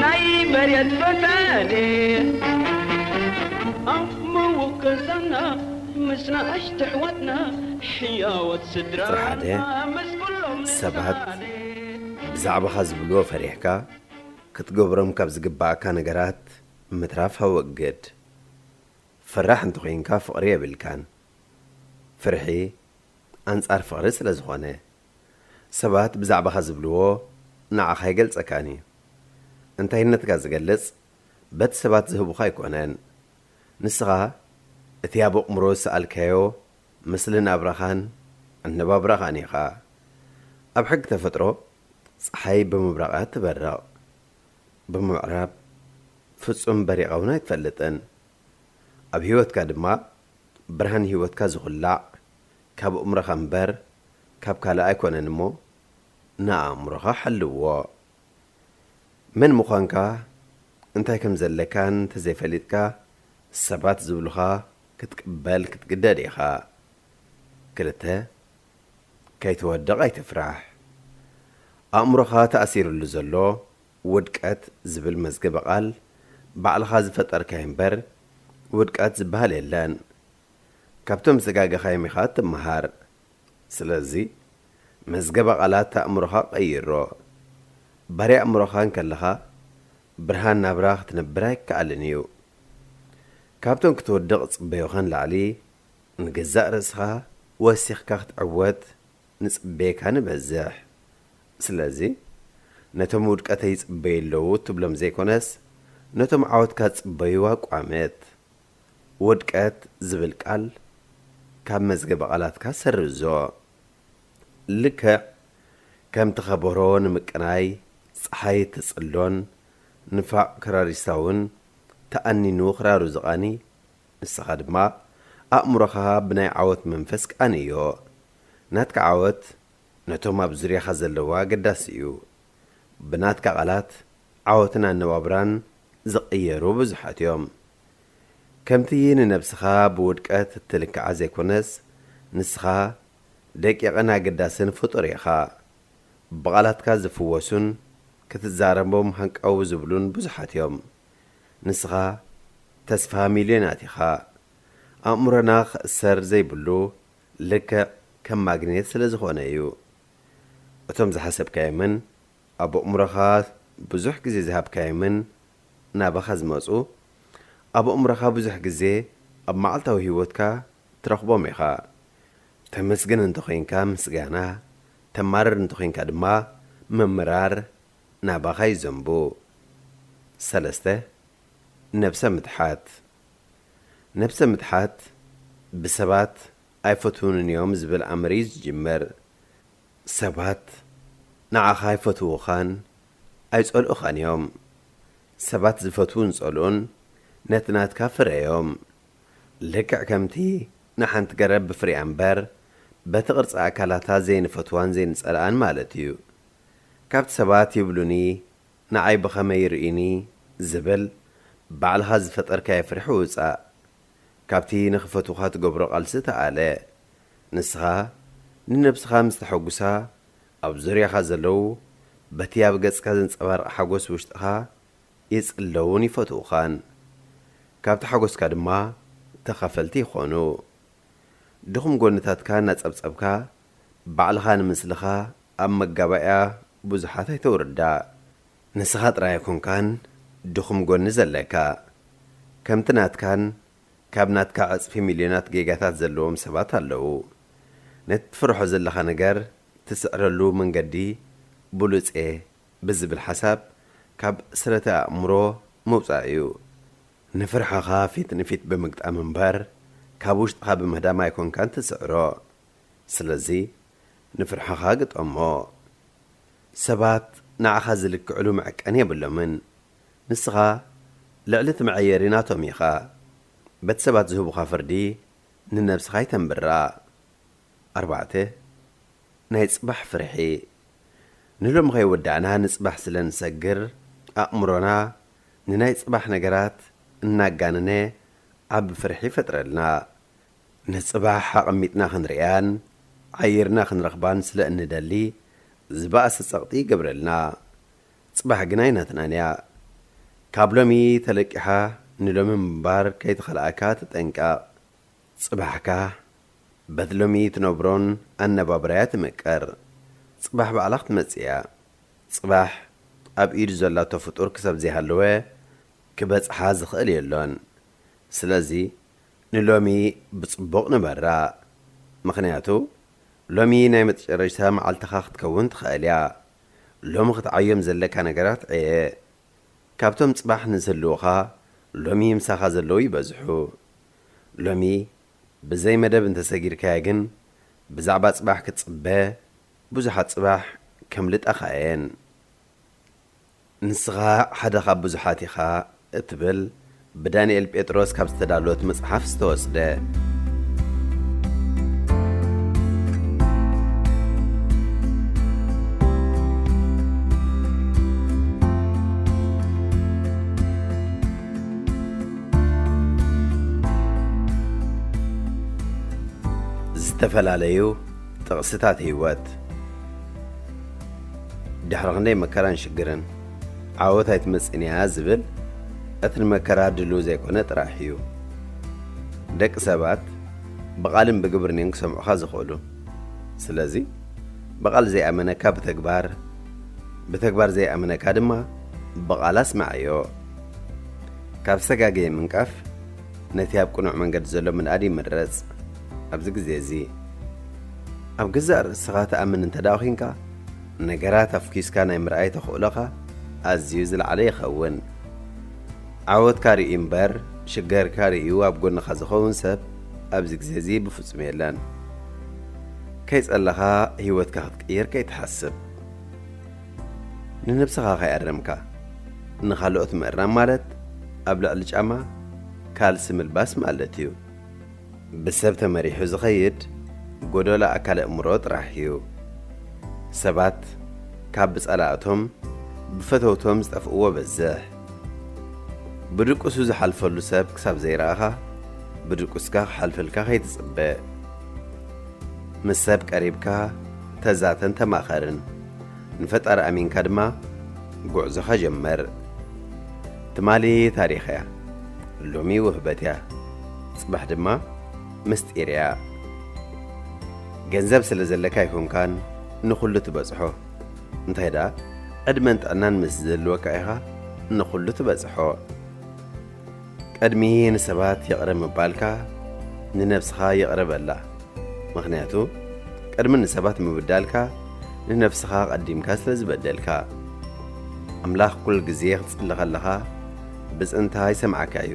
ናይ መሬት ፈተነ። ኣብ መወከዛና ምስ ንኣሽቱ ኣሕዋትና፣ ሕያዎት ስድራና ቁጽሪ ሓደ፣ ምስ ኩሎም ሰባት ንሳነ። ብዛዕባኻ ዝብልዎ ፈሪሕካ፣ ክትገብሮም ካብ ዝግብኣካ ነገራት ምትራፍ ኣወግድ። ፈራሕ እንተኾይንካ ፍቕሪ የብልካን። ፍርሒ ኣንጻር ፍቕሪ ስለ ዝኾነ፣ ሰባት ብዛዕባኻ ዝብልዎ ንዓኻ ኣይገልጸካን እዩ። እንታይነትካ ዝገልጽ በቲ ሰባት ዝህቡኻ ኣይኮነን። ንስኻ እቲ ኣብ ኣእምሮ ዝሰኣልካዮ ምስሊ ናብራኻን ኣነባብራኻን ኢኻ። ኣብ ሕጊ ተፈጥሮ፣ ጸሓይ ብምብራቓ ትበርቕ፣ ብምዕራብ ፍጹም በሪቓ እውን ኣይትፈልጥን። ኣብ ህይወትካ ድማ ብርሃን ህይወትካ ዝኹላዕ ካብ ኣእምሮኻ እምበር ካብ ካልእ ኣይኮነን እሞ፣ ንኣእምሮኻ ሓልዎ። መን ምዃንካ፣ እንታይ ከም ዘለካን እንተዘይፈሊጥካ፣ ሰባት ዝብሉኻ ክትቅበል ክትግደድ ኢኻ። ክልተ፣ ከይትወድቕ ኣይትፍራሕ። ኣእምሮኻ ተኣሲሩሉ ዘሎ ውድቀት ዝብል መዝገበ ቃል ባዕልኻ ዝፈጠርካዮ እምበር፣ ውድቀት ዝበሃል የለን። ካብቶም ዝተጋገኻዮም ኢኻ እትመሃር። ስለዚ፣ መዝገበ ቃላት ኣእምሮኻ ቀይሮ። ባርያ ኣእምሮኻ እንከለኻ፣ ብርሃን ናብራ ክትነብር ኣይከኣልን እዩ። ካብቶም ክትወድቕ ዝጽበዩኻ ንላዕሊ፣ ንገዛእ ርእስኻ ወሲኽካ ክትዕወት ንጽበየካ ንበዝሕ። ስለዚ፣ ነቶም ውድቀተይ ይጽበዩ ኣለዉ እትብሎም ዘይኮነስ፣ ነቶም ዓወትካ ዝጽበዩ ኣቋምት። ውድቀት ዝብል ቃል ካብ መዝገበ ቃላትካ ሰርዞ። ልክዕ ከምቲ ከበሮ ንምቅናይ ጸሓይ እትጽሎን ንፋዕ ክራሪስታ እውን ተኣኒኑ ክራሩ ዝቓኒ፣ ንስኻ ድማ ኣእምሮኻ ብናይ ዓወት መንፈስ ቃንዮ። ናትካ ዓወት ነቶም ኣብ ዙርያኻ ዘለዉ ኣገዳሲ እዩ። ብናትካ ቃላት ዓወትን ኣነባብራን ዝቕየሩ ብዙሓት እዮም። ከምቲ ንነብስኻ ብውድቀት እትልክዓ ዘይኮነስ፣ ንስኻ ደቂቕን ኣገዳስን ፍጡር ኢኻ። ብቓላትካ ዝፍወሱን ክትዛረቦም ሃንቀው ዝብሉን ብዙሓት እዮም። ንስኻ ተስፋ ሚልዮናት ኢኻ። ኣእምሮና ክእሰር ዘይብሉ ልክዕ ከም ማግኔት ስለ ዝኾነ እዩ። እቶም ዝሓሰብካዮምን ኣብ ኣእምሮኻ ብዙሕ ግዜ ዝሃብካዮምን ናባኻ ዝመጹ፣ ኣብ ኣእምሮኻ ብዙሕ ግዜ ኣብ መዓልታዊ ህይወትካ ትረኽቦም ኢኻ። ተመስግን እንተኾይንካ ምስጋና፣ ተማርር እንተኾይንካ ድማ ምምራር ናባኻ ይዘንቡ። ሰለስተ፣ ነብሰ ምትሓት። ነብሰ ምትሓት ብሰባት ኣይፈትዉንን እዮም ዝብል ኣምር እዩ ዝጅምር። ሰባት ንዓኻ ኣይፈትዉኻን ኣይጸልኡኻን እዮም። ሰባት ዝፈትዉን ዝጸልኡን ነቲ ናትካ ፍረ እዮም። ልክዕ ከምቲ ንሓንቲ ገረብ ብፍሪኣ እምበር በቲ ቅርጺ ኣካላታ ዘይንፈትዋን ዘይንጸልኣን ማለት እዩ። ካብቲ ሰባት ይብሉኒ ንዓይ ብኸመይ ይርእዩኒ ዝብል ባዕልኻ ዝፈጠርካዮ ፍርሒ ውጻእ። ካብቲ ንኽፈትዉኻ ትገብሮ ቃልሲ ተኣለ። ንስኻ ንነብስኻ ምስ ተሐጉሳ፣ ኣብ ዙርያኻ ዘለዉ በቲ ኣብ ገጽካ ዘንጸባርቕ ሓጎስ ውሽጥኻ ይጽለዉን ይፈትዉኻን። ካብቲ ሓጎስካ ድማ ተኻፈልቲ ይኾኑ። ድኹም ጎንታትካ እናጸብጸብካ፣ ባዕልኻ ንምስልኻ ኣብ መጋባእያ ብዙሓት ኣይተውርዳ። ንስኻ ጥራይ ኣይኮንካን ድኹም ጎኒ ዘለካ። ከምቲ ናትካን ካብ ናትካ ዕጽፊ ሚልዮናት ጌጋታት ዘለዎም ሰባት ኣለዉ። ነቲ ትፍርሖ ዘለኻ ነገር ትስዕረሉ መንገዲ ብሉጽ እየ ብዝብል ሓሳብ ካብ ስረተ ኣእምሮ ምውጻእ እዩ። ንፍርሕኻ ፊት ንፊት ብምግጣም እምበር ካብ ውሽጥኻ ብምህዳም ኣይኮንካን ትስዕሮ። ስለዚ ንፍርሕኻ ግጠሞ። ሰባት ንዓኻ ዝልክዕሉ መዐቀኒ የብሎምን። ንስኻ ልዕሊ እቲ መዐየሪ ናቶም ኢኻ። በቲ ሰባት ዝህቡኻ ፍርዲ ንነብስኻ ኣይተንብራ። ኣርባዕተ፣ ናይ ጽባሕ ፍርሒ። ንሎሚ ከይወዳእና ንጽባሕ ስለ ንሰግር፣ ኣእምሮና ንናይ ጽባሕ ነገራት እናጋነነ ዓቢ ፍርሒ ይፈጥረልና። ንጽባሕ ኣቐሚጥና ክንርእያን ዓይርና ክንረኽባን ስለ እንደሊ፣ ዝበኣሰ ጸቕጢ ይገብረልና። ጽባሕ ግን ኣይናትናን እያ። ካብ ሎሚ ተለቂሓ ንሎሚ ምንባር ከይተኸልኣካ ተጠንቀቕ። ጽባሕካ በቲ ሎሚ ትነብሮን ኣነባብራያ ትምቀር። ጽባሕ ባዕላ ክትመጽእ እያ። ጽባሕ ኣብ ኢዱ ዘላቶ ፍጡር ክሳብ ዘይሃለወ ክበጽሓ ዝኽእል የሎን። ስለዚ ንሎሚ ብጽቡቕ ንበራ። ምኽንያቱ ሎሚ ናይ መጨረሽታ መዓልትኻ ክትከውን ትኽእል እያ። ሎሚ ክትዓዮም ዘለካ ነገራት ዕየ። ካብቶም ጽባሕ ንዝህልዉኻ ሎሚ ምሳኻ ዘለዉ ይበዝሑ። ሎሚ ብዘይ መደብ እንተሰጊርካዮ ግን ብዛዕባ ጽባሕ ክትጽበ ብዙሓት ጽባሕ ከምልጣኻ እየን። ንስኻ ሓደ ካብ ብዙሓት ኢኻ እትብል ብዳንኤል ጴጥሮስ ካብ ዝተዳለወት መጽሓፍ ዝተወስደ። ዝተፈላለዩ ጥቕስታት ህይወት። ድሕሪ ክንደይ መከራን ሽግርን ዓወት ኣይትመጽእን እያ ዝብል፣ እቲ ንመከራ ድሉው ዘይኮነ ጥራሕ እዩ። ደቂ ሰባት ብቓልን ብግብርን እዮም ክሰምዑኻ ዝኽእሉ። ስለዚ ብቓል ዘይኣመነካ ብተግባር፣ ብተግባር ዘይኣመነካ ድማ ብቓል ኣስምዓዮ። ካብ ዝተጋገየ ምንቃፍ ነቲ ኣብ ቅኑዕ መንገዲ ዘሎ ምንኣድ ይምረጽ። ኣብዚ ግዜ እዚ ኣብ ገዛእ ርእስኻ ትኣምን እንተ ደኣ ኾይንካ፣ ነገራት ኣፍኲስካ ናይ ምርኣይ ተኽእሎኻ ኣዝዩ ዝለዓለ ይኸውን። ዓወትካ ርእዩ እምበር፣ ሽገርካ ርእዩ ኣብ ጎንኻ ዝኸውን ሰብ ኣብዚ ግዜ እዚ ብፍጹም የለን። ከይጸለኻ ህይወትካ ክትቅይር ከይትሓስብ። ንነብስኻ ከይኣረምካ፣ ንኻልኦት ምእራም ማለት ኣብ ልዕሊ ጫማ ካልሲ ምልባስ ማለት እዩ። ብሰብ ተመሪሑ ዝኸይድ ጎደሎ ኣካል ኣእምሮ ጥራሕ እዩ። ሰባት ካብ ብጸላእቶም ብፈተውቶም ዝጠፍእዎ በዝሕ። ብድቁሱ ዝሓልፈሉ ሰብ ክሳብ ዘይረኣኻ፣ ብድቁስካ ክሓልፈልካ ከይትጽበ። ምስ ሰብ ቀሪብካ ተዛተን ተማኸርን። ንፈጣሪ ኣሚንካ ድማ ጉዕዞኻ ጀመር። ትማሊ ታሪኽ እያ፣ ሎሚ ውህበት እያ፣ ጽባሕ ድማ ምስጢር እያ። ገንዘብ ስለ ዘለካ ኣይኮንካን ንኹሉ ትበጽሖ። እንታይ ደኣ፣ ዕድመን ጥዕናን ምስ ዝህልወካ ኢኻ ንኹሉ ትበጽሖ። ቅድሚ ንሰባት ይቕረ ምባልካ፣ ንነብስኻ ይቕረ በላ። ምኽንያቱ፣ ቅድሚ ንሰባት ምብዳልካ፣ ንነብስኻ ቀዲምካ ስለ ዝበደልካ። ኣምላኽ ኩሉ ግዜ ክትጽሊ ከለኻ፣ ብጽንታ ይሰምዓካ እዩ።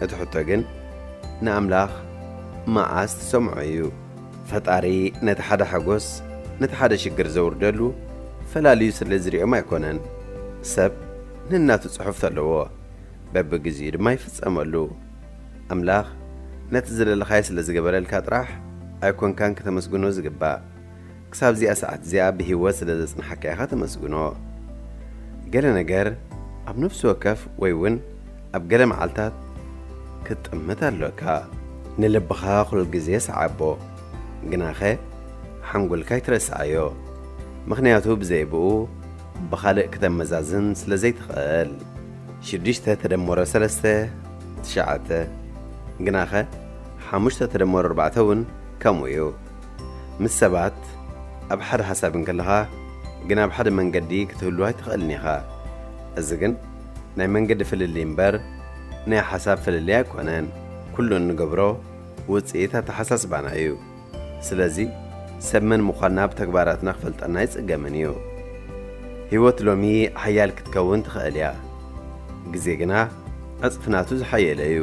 እቲ ሕቶ ግን፣ ንኣምላኽ መዓስ ትሰምዖ እዩ? ፈጣሪ ነቲ ሓደ ሓጎስ፣ ነቲ ሓደ ሽግር ዘውርደሉ ፈላልዩ ስለ ዝርእዮም ኣይኮነን። ሰብ ነናቱ ጽሑፍ ተለዎ፣ በብግዜኡ ድማ ይፍጸመሉ። ኣምላኽ ነቲ ዝደለኻዮ ስለ ዝገበረልካ ጥራሕ ኣይኮንካን ከተመስግኖ ዝግባእ። ክሳብ እዚኣ ሰዓት እዚኣ ብህይወት ስለ ዘጽንሓካ ኢኻ ተመስግኖ። ገለ ነገር ኣብ ነፍሲ ወከፍ ወይ እውን ኣብ ገለ መዓልታት ክትጥምት ኣሎካ። ንልብኻ ኩሉ ግዜ ሰዓቦ፣ ግናኸ ሓንጎልካ ኣይትረስዓዮ። ምኽንያቱ ብዘይ ብኡ ብኻልእ ክተመዛዝን ስለ ዘይትኽእል። ሽዱሽተ ተደመሮ ሰለስተ፣ ትሽዓተ። ግናኸ ሓሙሽተ ተደመሮ ኣርባዕተ እውን ከምኡ እዩ። ምስ ሰባት ኣብ ሓደ ሓሳብ እንከለኻ ግን ኣብ ሓደ መንገዲ ክትህሉ ኣይትኽእልን ኢኻ። እዚ ግን ናይ መንገዲ ፍልልይ እምበር ናይ ሓሳብ ፍልልይ ኣይኮነን። ኩሉ እንገብሮ ውጽኢት ኣተሓሳስባና እዩ። ስለዚ ሰብ መን ምዃንና ብተግባራትና ክፈልጠና ኣይጽገምን እዩ። ህይወት ሎሚ ሓያል ክትከውን ትኽእል እያ። ግዜ ግና ዕጽፊ ናቱ ዝሓየለ እዩ።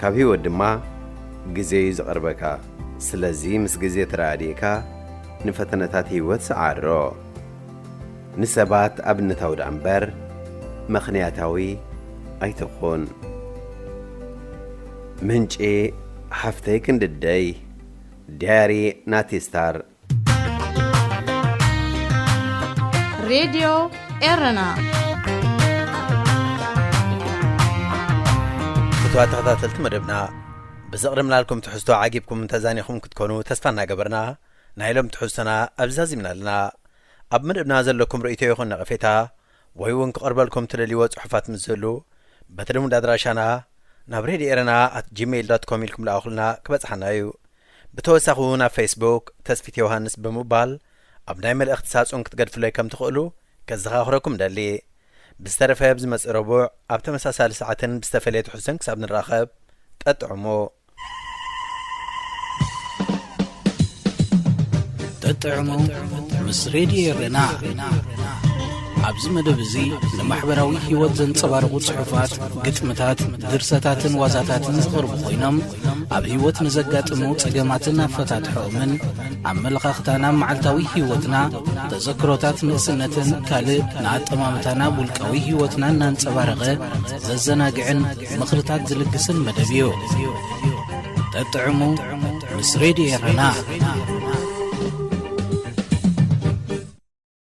ካብ ህይወት ድማ ግዜ እዩ ዝቐርበካ። ስለዚ ምስ ግዜ ተረዳዲእካ ንፈተነታት ህይወት ሰዓሮ። ንሰባት ኣብነታዊ ደኣ እምበር ምኽንያታዊ ኣይትኹን። ምንጪ ሓፍተይ ክንድደይ፣ ዲያሪ ናቲ ስታር። ሬድዮ ኤረና። ፍትዋ ተኸታተልቲ መደብና፣ ብዘቕርብናልኩም ትሕዝቶ ዓጊብኩም ተዛኒኹም ክትኮኑ ተስፋ እናገበርና፣ ናይ ሎም ትሕዝቶና ኣብዚ ዛዚምና ኣለና። ኣብ መደብና ዘለኩም ርእይቶ ይኹን ነቐፌታ ወይ እውን ክቐርበልኩም ትደልይዎ ጽሑፋት ምስ ዝህሉ፣ በቲ ልሙድ ኣድራሻና ናብ ሬድዮ ኤረና ኣት ጂሜይል ዶት ኮም ኢልኩም ልኣኹልና ክበጽሓና እዩ። ብተወሳኺ እውን ኣብ ፌስቡክ ተስፊት ዮሃንስ ብምባል ኣብ ናይ መልእኽቲ ሳጹን ክትገድፍለይ ከም ትኽእሉ ከዘኻኽረኩም ደሊ። ብዝተረፈ ብዝመጽእ ረቡዕ ኣብ ተመሳሳሊ ሰዓትን ብዝተፈለየ ትሕዝቶን ክሳብ ንራኸብ፣ ጠጥዕሙ። ጠጥዕሙ ምስ ሬድዮ ኤረና። ኣብዚ መደብ እዚ ንማሕበራዊ ህይወት ዘንጸባርቑ ጽሑፋት፣ ግጥምታት፣ ድርሰታትን ዋዛታትን ዝቐርቡ ኮይኖም፣ ኣብ ህይወት ንዘጋጥሙ ጸገማትን ኣፈታትሖኦምን፣ ኣመለኻኽታና ኣብ መዓልታዊ ህይወትና፣ ተዘክሮታት ንእስነትን ካልእ ንኣጠማምታና ኣብ ውልቃዊ ህይወትና እናንጸባረቐ ዘዘናግዕን ምኽርታት ዝልግስን መደብ እዩ። ጠጥዕሙ ምስ ሬድዮ ኤረና።